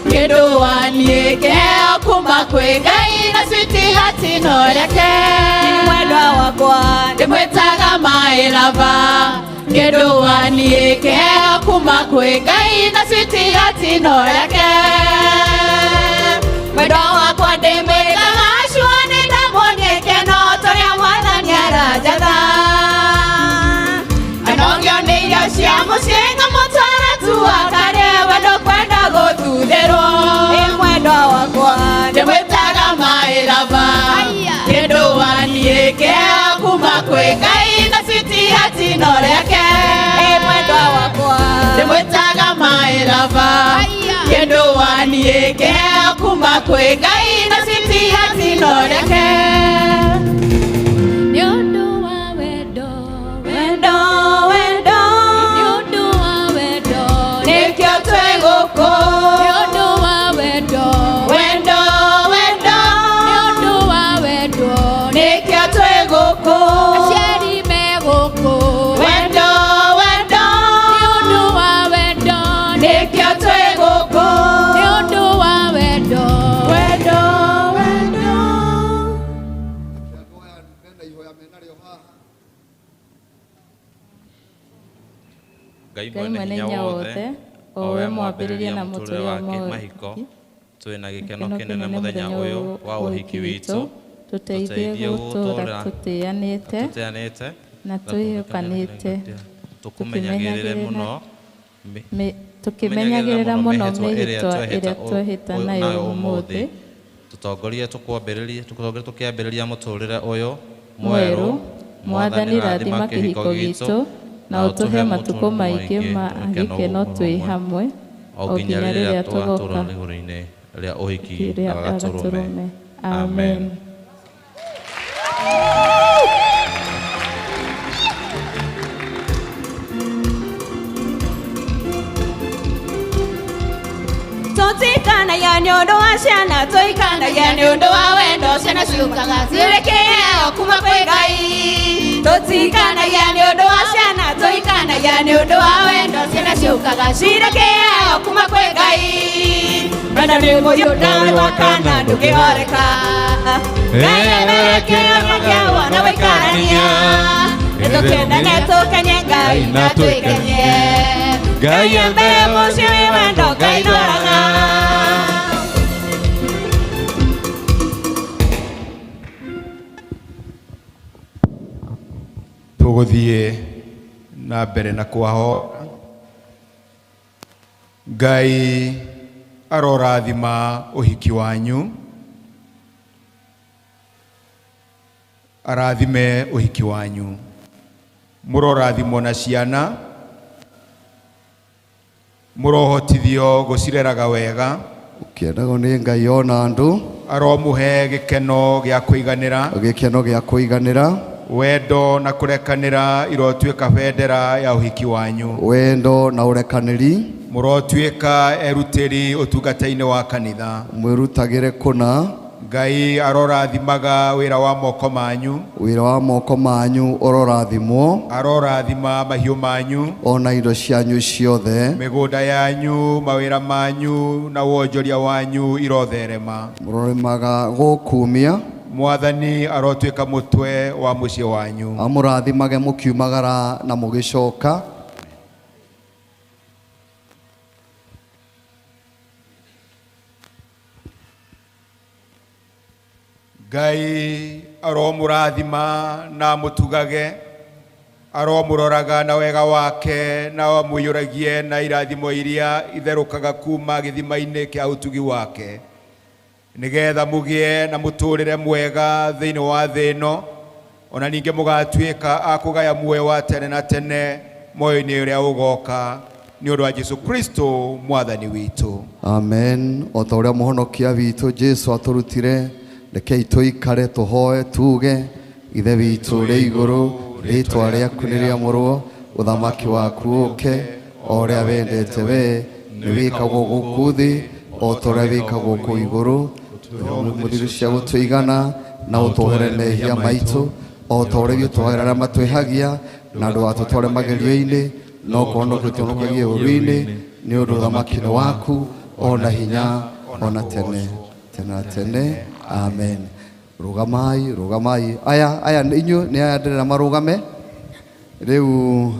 kĩndũ waniĩ kĩheo kuma kwĩ Ngai na sweetheart no rĩake mwendwa wakwa ndĩmwĩtaga maĩraba kĩndũ waniĩ kĩheo kuma kwĩ Ngai na sweetheart no rĩake mwendwa wakwa ndĩmwĩtaga cua nĩ ndamwonie kĩno tũrĩa mwathani aranjatha anogio nĩ irio cia mũciĩ ngamũtwara tu akarĩe wendo kwenda gũthuthĩrwo ĩ mwendwa wakwa ndĩmwĩtaga maĩraba kĩndũ waniĩ kĩheo kuma kwĩ Ngai na sweetheart no rĩake ĩ mwendwa wakwa ndĩmwĩtaga maĩraba. Mwendo wa niĩ kĩheo kuma kwĩ Ngai na citihatinondeke. Nĩ ũndũ wa wendo, Wendo, wendo, nĩ ũndũ wa wendo, nĩkĩo twĩ gũkũ. Nĩ ũndũ wa wendo, Wendo, wendo, nĩ ũndũ wa wendo, nĩkĩo twĩ gũkũ. Aciari me gũkũ. Wendo, wendo, Nĩ ũndũ wa wendo, nĩkĩo twĩ gũkũ. Nĩ ũndũ wa wendo, Wendo, wendo. Ngai Ngai mwene mwene hinya hinya wothe, wothe, o o we we mwambĩrĩria mwambĩrĩria na na mũtũũrĩre mũtũũrĩre wa wa mahiko, mahiki, twĩ na gĩkeno gĩkeno kĩnene kĩnene mũthenya mũthenya ũyũ ũyũ wa wa ũhiki ũhiki witũ, witũ, tũteithie tũteithie gũtũũra gũtũũra tũtĩanĩte tũteanĩte na twĩhokanĩte, tũkũmenyagĩrĩre mũno tũkĩmenyagĩrĩra mũno mĩhĩtwa ĩrĩa mĩhĩtwa twehĩta ĩrĩa twehĩta nayo nayo ũmũthĩ tũtongorie tũtongorie tũkĩambĩrĩria mũtũũrĩre ũyũ mwerũ. Mwathani rathima kĩhiko gitũ na ũtũhe matukũ maingĩ ma gĩkeno twĩ hamwe o nginya rĩrĩa tũgatũũra igũrũ-inĩ rĩa ũhiki rĩa na Gatũrũme. Gatũrũme. Amen. Tũtikanagia nĩ ũndũ wa ciana, tũikanagia nĩ ũndũ wa wendo, ciana ciũkaga cirĩ kĩheo kuma kwĩ Ngai. Tũtikanagia nĩ ũndũ wa ciana, tũikanagia nĩ ũndũ wa wendo, ciana ciũkaga cirĩ kĩheo kuma kwĩ Ngai. Wendo nĩ mũhiũ ndawe wa kana ndũngĩhoreka. Ngai embere kĩonia kĩa na wĩikarania. Nĩtũkendane tũkenye Ngai na twĩkenie. Ngai embere mũciĩ wĩ wendo Ngai ndwaraga. Tũgũthiĩ na mbere na kwaho. Ngai arorathima ũhiki wanyu, arathime ũhiki wanyu, mũrorathimwo na ciana, mũrohotithio gũcireraga wega, Ũkĩendagwo nĩ Ngai ona andũ, aromũhe gĩkeno gĩa kũiganĩra, gĩkeno gĩa kũiganĩra, wendo na kũrekanĩra irotuĩka bendera ya ũhiki wanyu, wendo na ũrekanĩri, mũrotuĩka erutĩri ũtungata-inĩ wa kanitha, mwĩrutagĩre kũna, Ngai arorathimaga wĩra wa moko manyu, wĩra wa moko manyu ũrorathimwo, arorathima mahiũ manyu, ona indo cianyu ciothe, mĩgũnda yanyu, mawĩra manyu na wonjoria wanyu irotherema, mũrorĩmaga gũkumia, Mwathani arotuĩka mũtwe wa mũciĩ wanyu, amũrathimage mũkiumagara na mũgĩcoka. Ngai aromũrathima na amũtugage, aromũroraga na wega wake na amũiyũragie na irathimo iria itherũkaga kuma gĩthima-inĩ kĩa ũtugi wake, nĩgetha mũgĩe na mũtũũrĩre mwega thĩinĩ wa thĩ ĩno, ona ningĩ mũgatuĩka a kũgaya muoyo wa tene na tene muoyo-inĩ ũrĩa ũgoka, nĩ ũndũ wa Jesu Kristo mwathani witũ. Amen. O ta ũrĩa mũhonokia witũ Jesu atũrutire, rekei tũikare tũhoe tuge, Ithe witũ ũrĩ igũrũ, rĩĩtwa rĩaku nĩ rĩamũrwo, ũthamaki waku ũũke, o ũrĩa wendete we nĩ wĩkagwo gũkũ thĩ o ta ũrĩa wĩkagwo kũu igũrũ. Mũthiru cia gũtũigana na ũtwohere mehia maitũ o ta ũrĩa ithuĩ twohera arĩa matwĩhagia, na ndũgatũtware magerio-inĩ, no kũhonokia ũtũhonokagie ũũru-inĩ, nĩ ũndũ ũthamaki nĩ waku, ona hinya, ona tene tene na tene. Amen. Rũgamai, rũgamai. Aya, aya inyuĩ nĩ aya ndĩrera marũgame rĩu,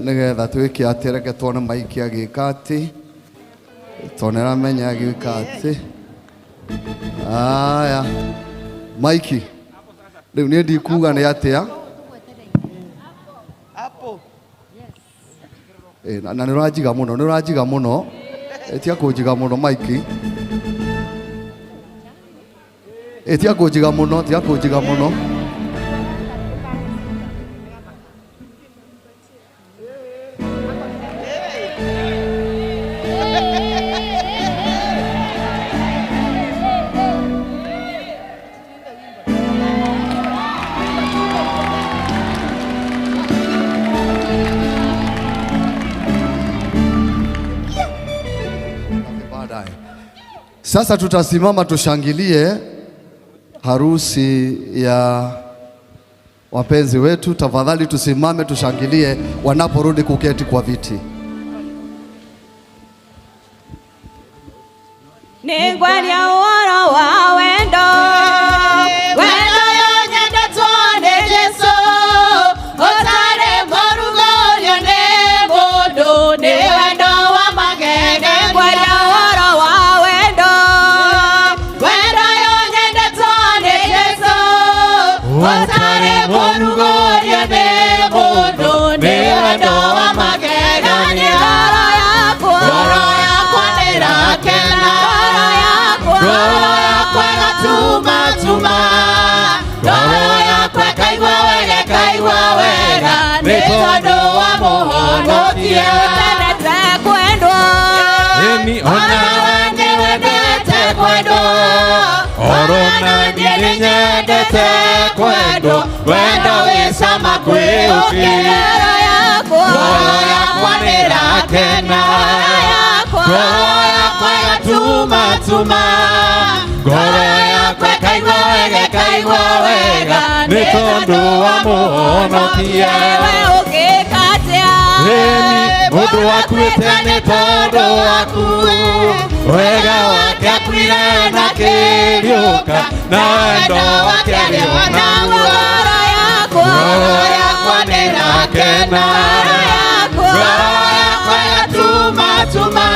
nĩgetha twĩke atĩ, reke tuone Mike agĩka atĩ, tondũ nĩaramenya agĩka atĩ. Aya, Mike, rĩu niĩ ndikuga nĩ atĩa. Na nĩ ũranjiga mũno, nĩ ũranjiga mũno. Tia kũnjiga mũno Mike. Tia kũnjiga mũno, tia kũnjiga mũno. Sasa tutasimama tushangilie harusi ya wapenzi wetu. Tafadhali tusimame tushangilie wanaporudi kuketi kwa viti. Nĩngwaria ũhoro wa wendo, wendo yonyendetwo nĩ Jesũ, ũtarĩ mũrugũrio nĩ mũndũ, nĩ wendo wa magegania. Nĩngwaria ũhoro wa wendo, wendo yonyendetwo nĩ Jesũ, ũtarĩ mũrugũrio nĩ mũndũ, nĩ wendo wa magegania. Ngoro yakwa nĩrakena, ngoro yakwa ĩgatuma tuma, ngoro yakwa ĩkaigua wega, ĩkaigua wega, nĩ tondũ wa Mũhonokia. Wendete kwendwo, Ĩni ona onawe nĩwendete kwendwo, orona niĩ nĩnyendete kwendwo, wendo wĩ cama kwĩ ũkĩ. Ngoro yakwa, Ngoro yakwa nĩrakena, ngoro yakwa ĩgatuma tuma, ngoro yakwa ĩkaigua wega, ĩkaigua wega, nĩ tondũ wa Mũhonokia. Wewe ũngĩka atĩa? Ĩni mũndũ wakuĩte nĩ tondũ waku, wega wake akuire na kĩriũka, na wendo wake arĩ o naguo. Ngoro yakwa, Ngoro yakwa nĩrakena, ngoro yakwa ĩgatuma tuma,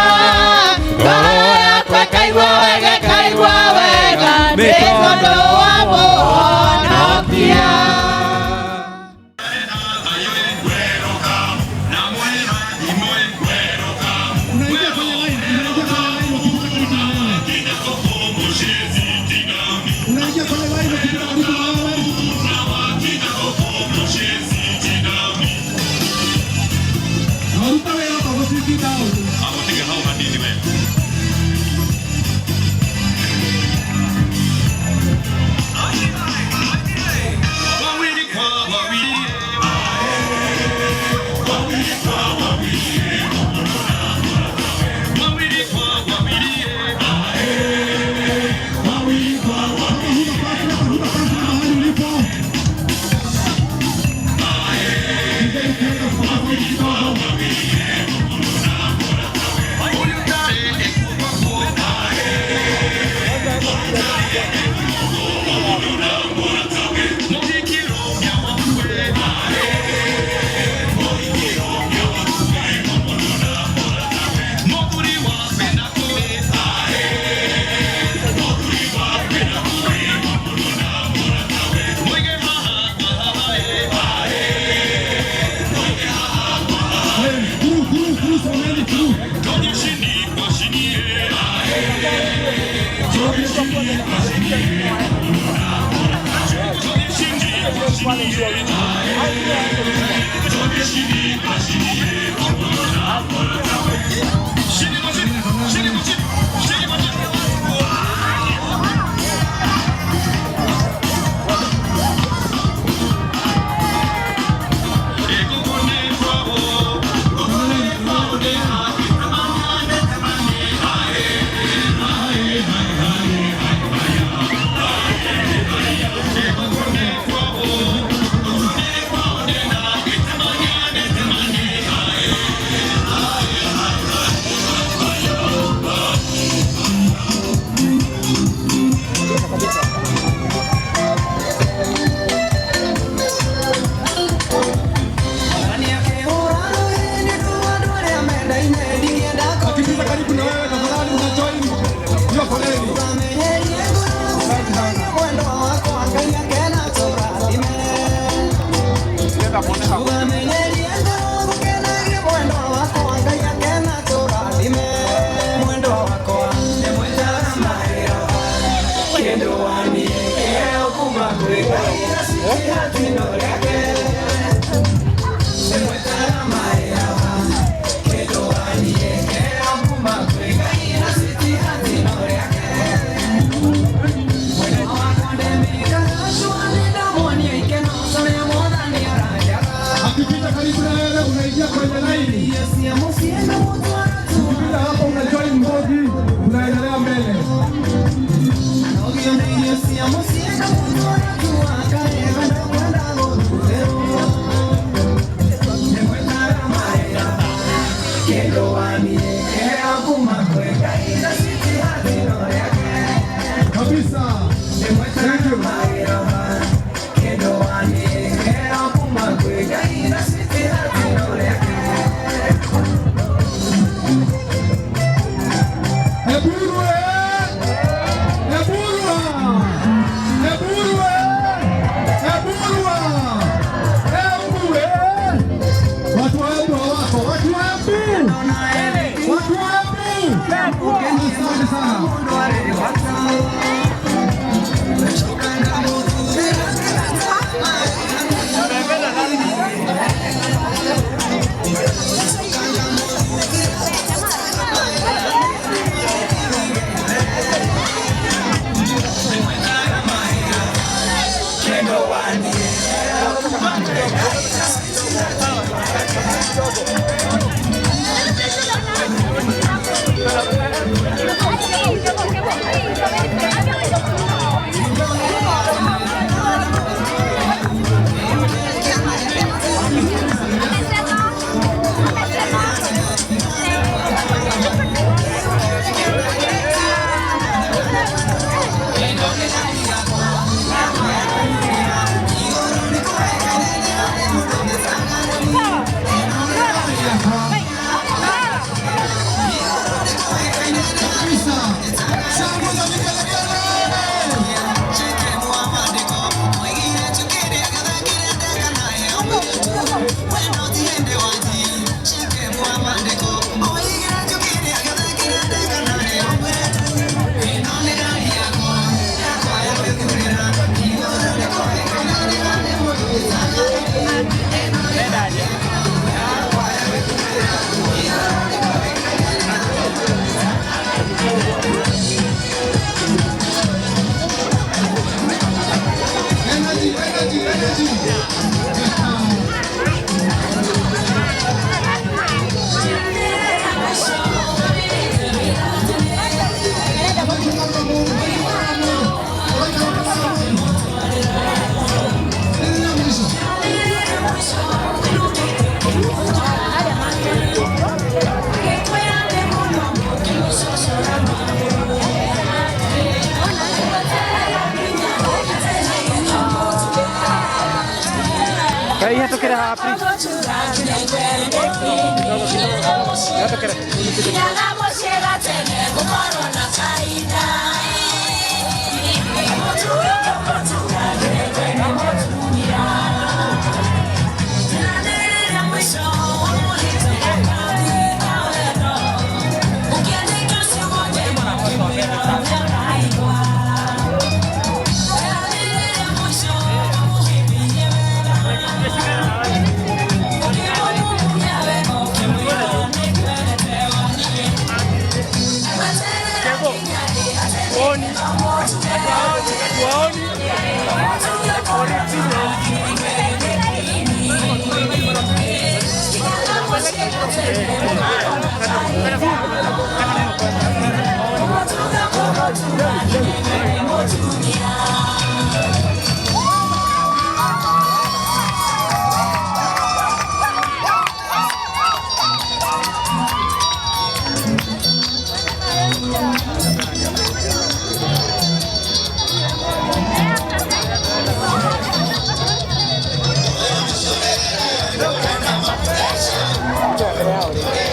ngoro yakwa ĩkaigua wega, ĩkaigua wega, nĩ tondũ wa Mũhonokia. Unaingia kwenye line, unaingia kwenye line ukipita karibu na wewe. Unaingia kwenye line ukipita karibu na wewe. Naruta wewe hapa usipita hapo. Kama huna partner mahali ulipo. Pigeni kelele kwa sauti kidogo. Kuru, kuru, kuru, someni kuru. Wakipita karibu na wewe tafadhali una join hiyo foleni. Asante sana. Akipita karibu na wewe unaingia kwenye laini. Ukipita hapo una join mbogi, unaendelea mbele. Kabisa. Thank you. Watu wa Embu hawako. Watu wa Embu. Watu wa Embu. Asante sana. Energy, energy, energy. Thank you.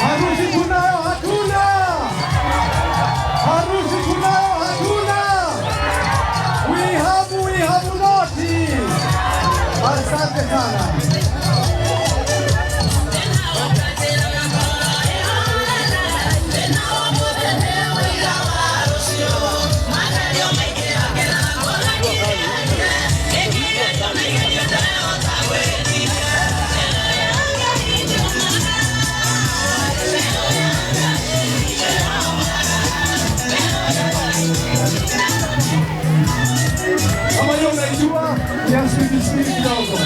Harusi tunayo hatuna. Harusi tunayo hatuna. We have not. Asante sana. Kama hiyo unaijua ya spidi spidi kidogo.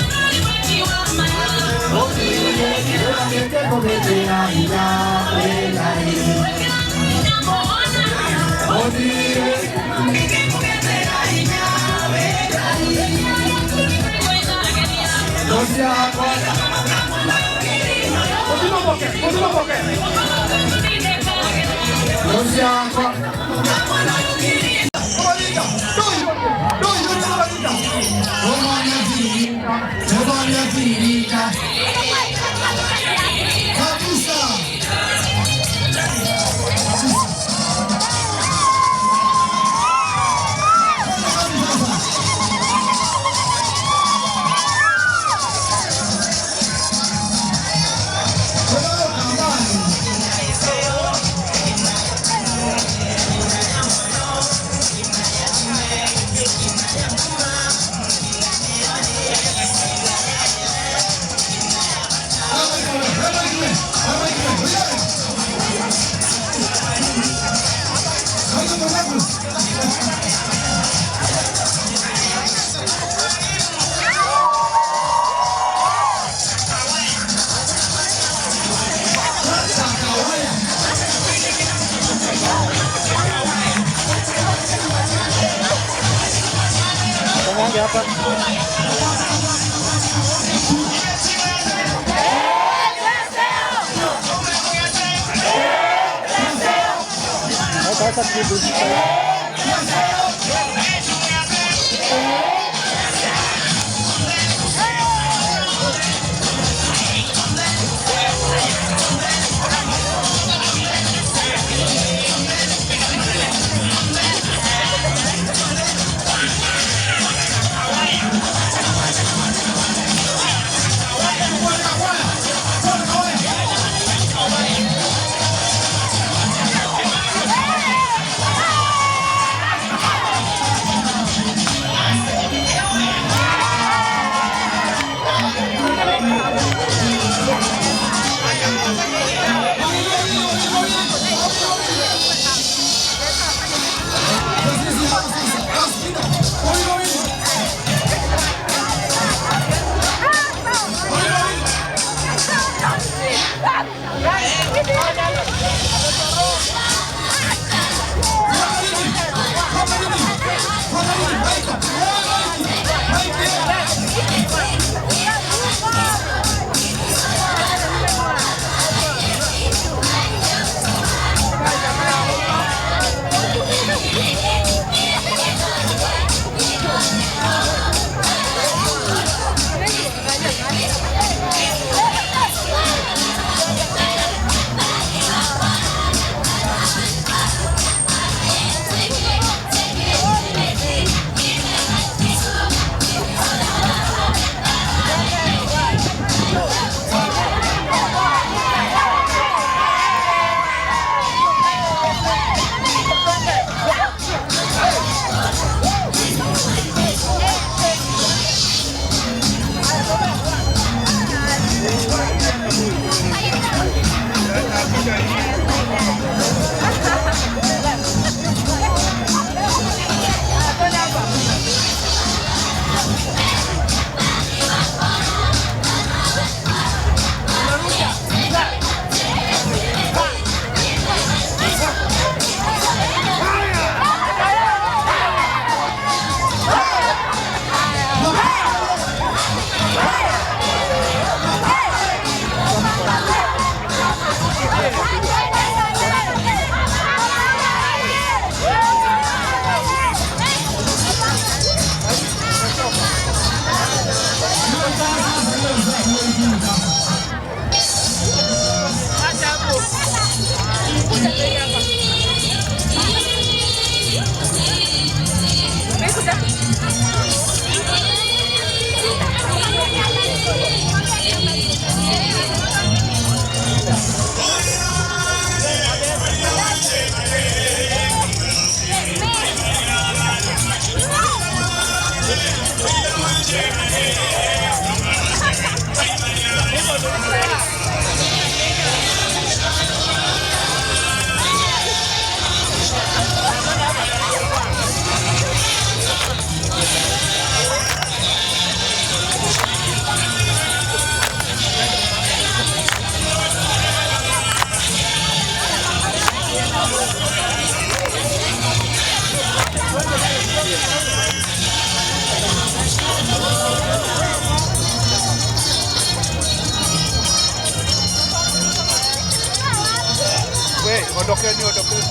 Ondokeni, ondokeni.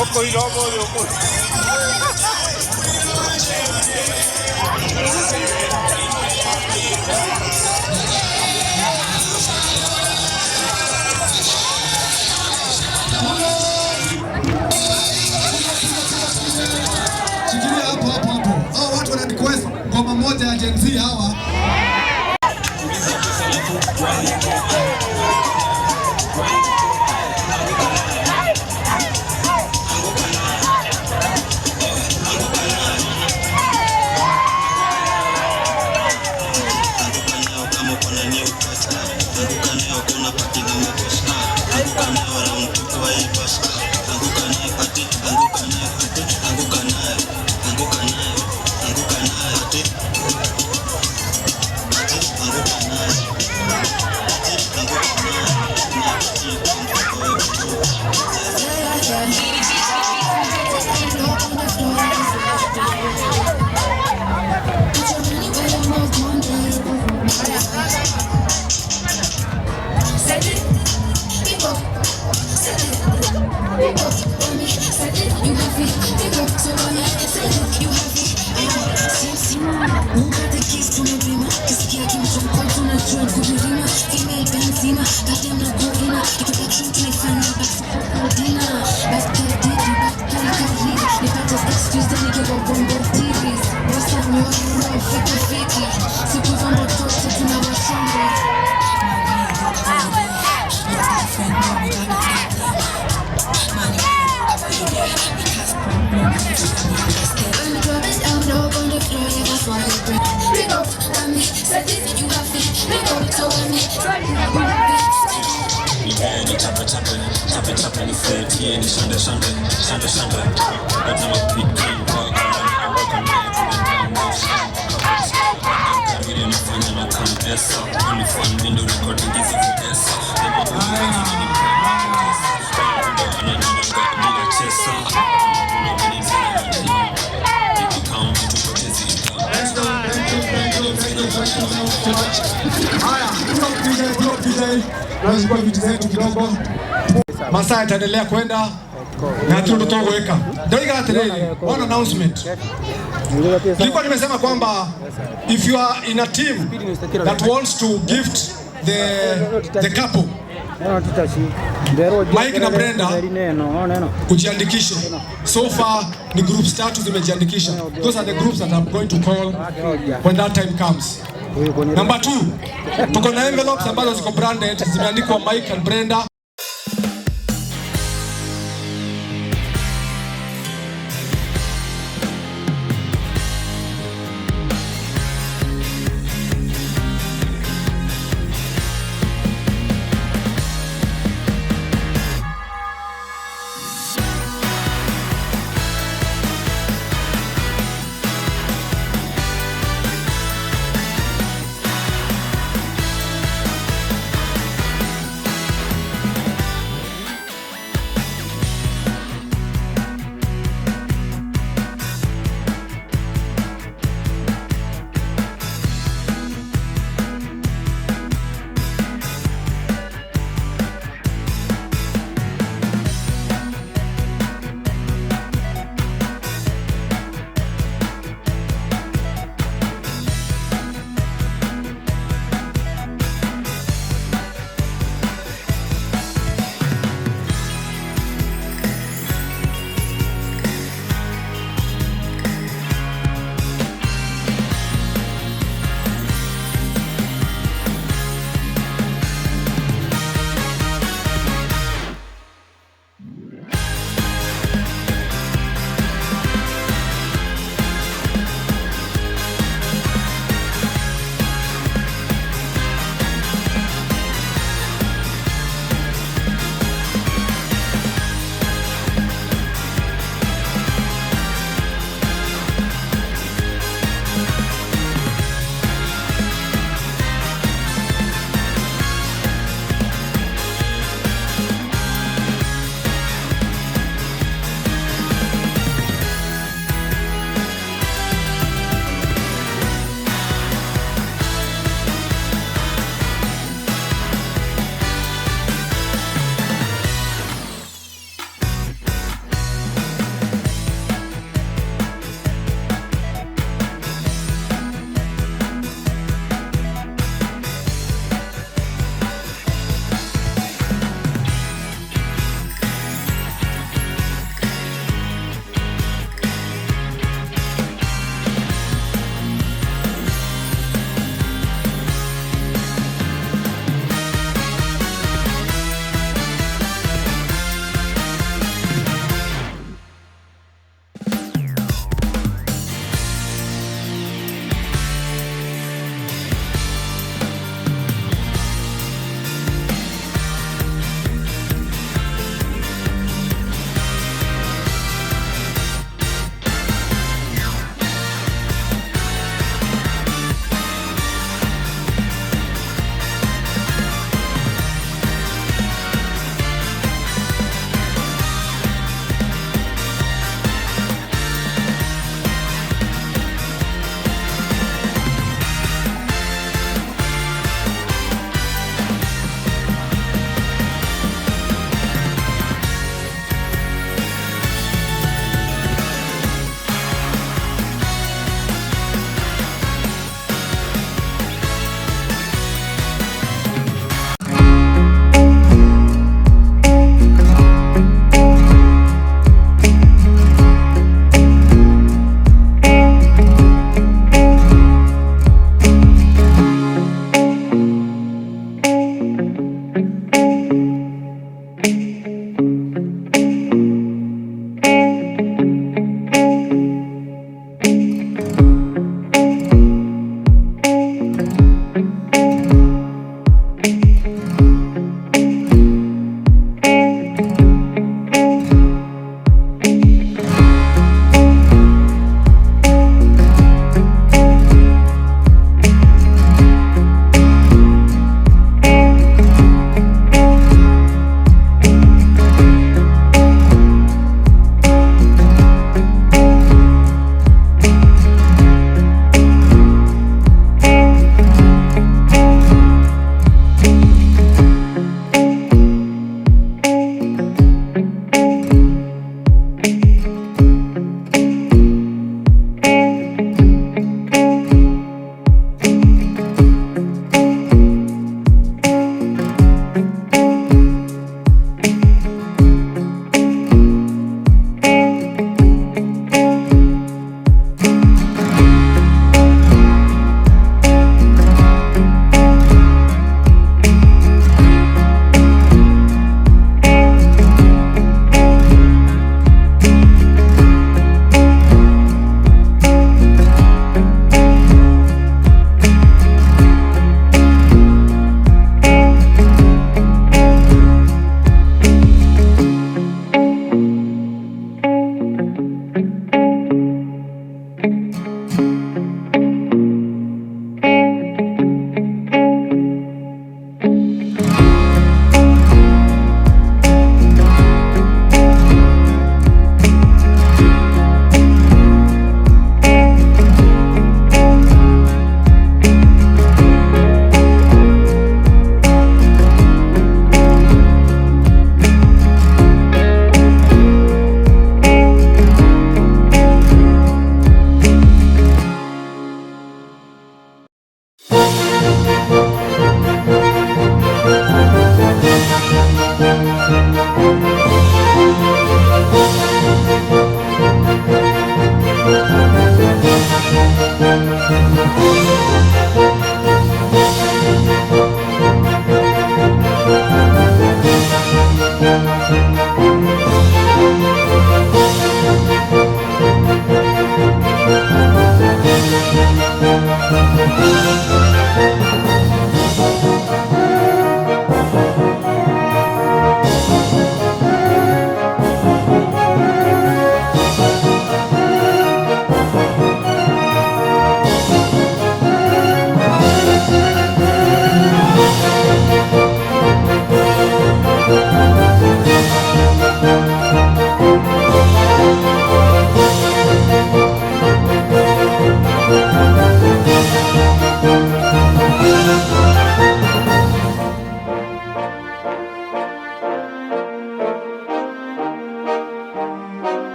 Oko irobo oko. Shikilia hapo hapo hapo. Hao watu wana request ngoma moja ya Gen Z hawa. Tunachukua viti zetu kidogo. Masaa yataendelea kwenda na tutoweka. Ndio atiriri, one announcement. Nilikuwa nimesema kwamba if you are in a team that wants to gift the couple Mike na Brenda, ujiandikishe. So far ni groups tatu zimejiandikisha. Those are the groups that I'm going to call when that time comes. Number 2, tuko na envelopes ambazo ziko branded, zimeandikwa Mike and Brenda.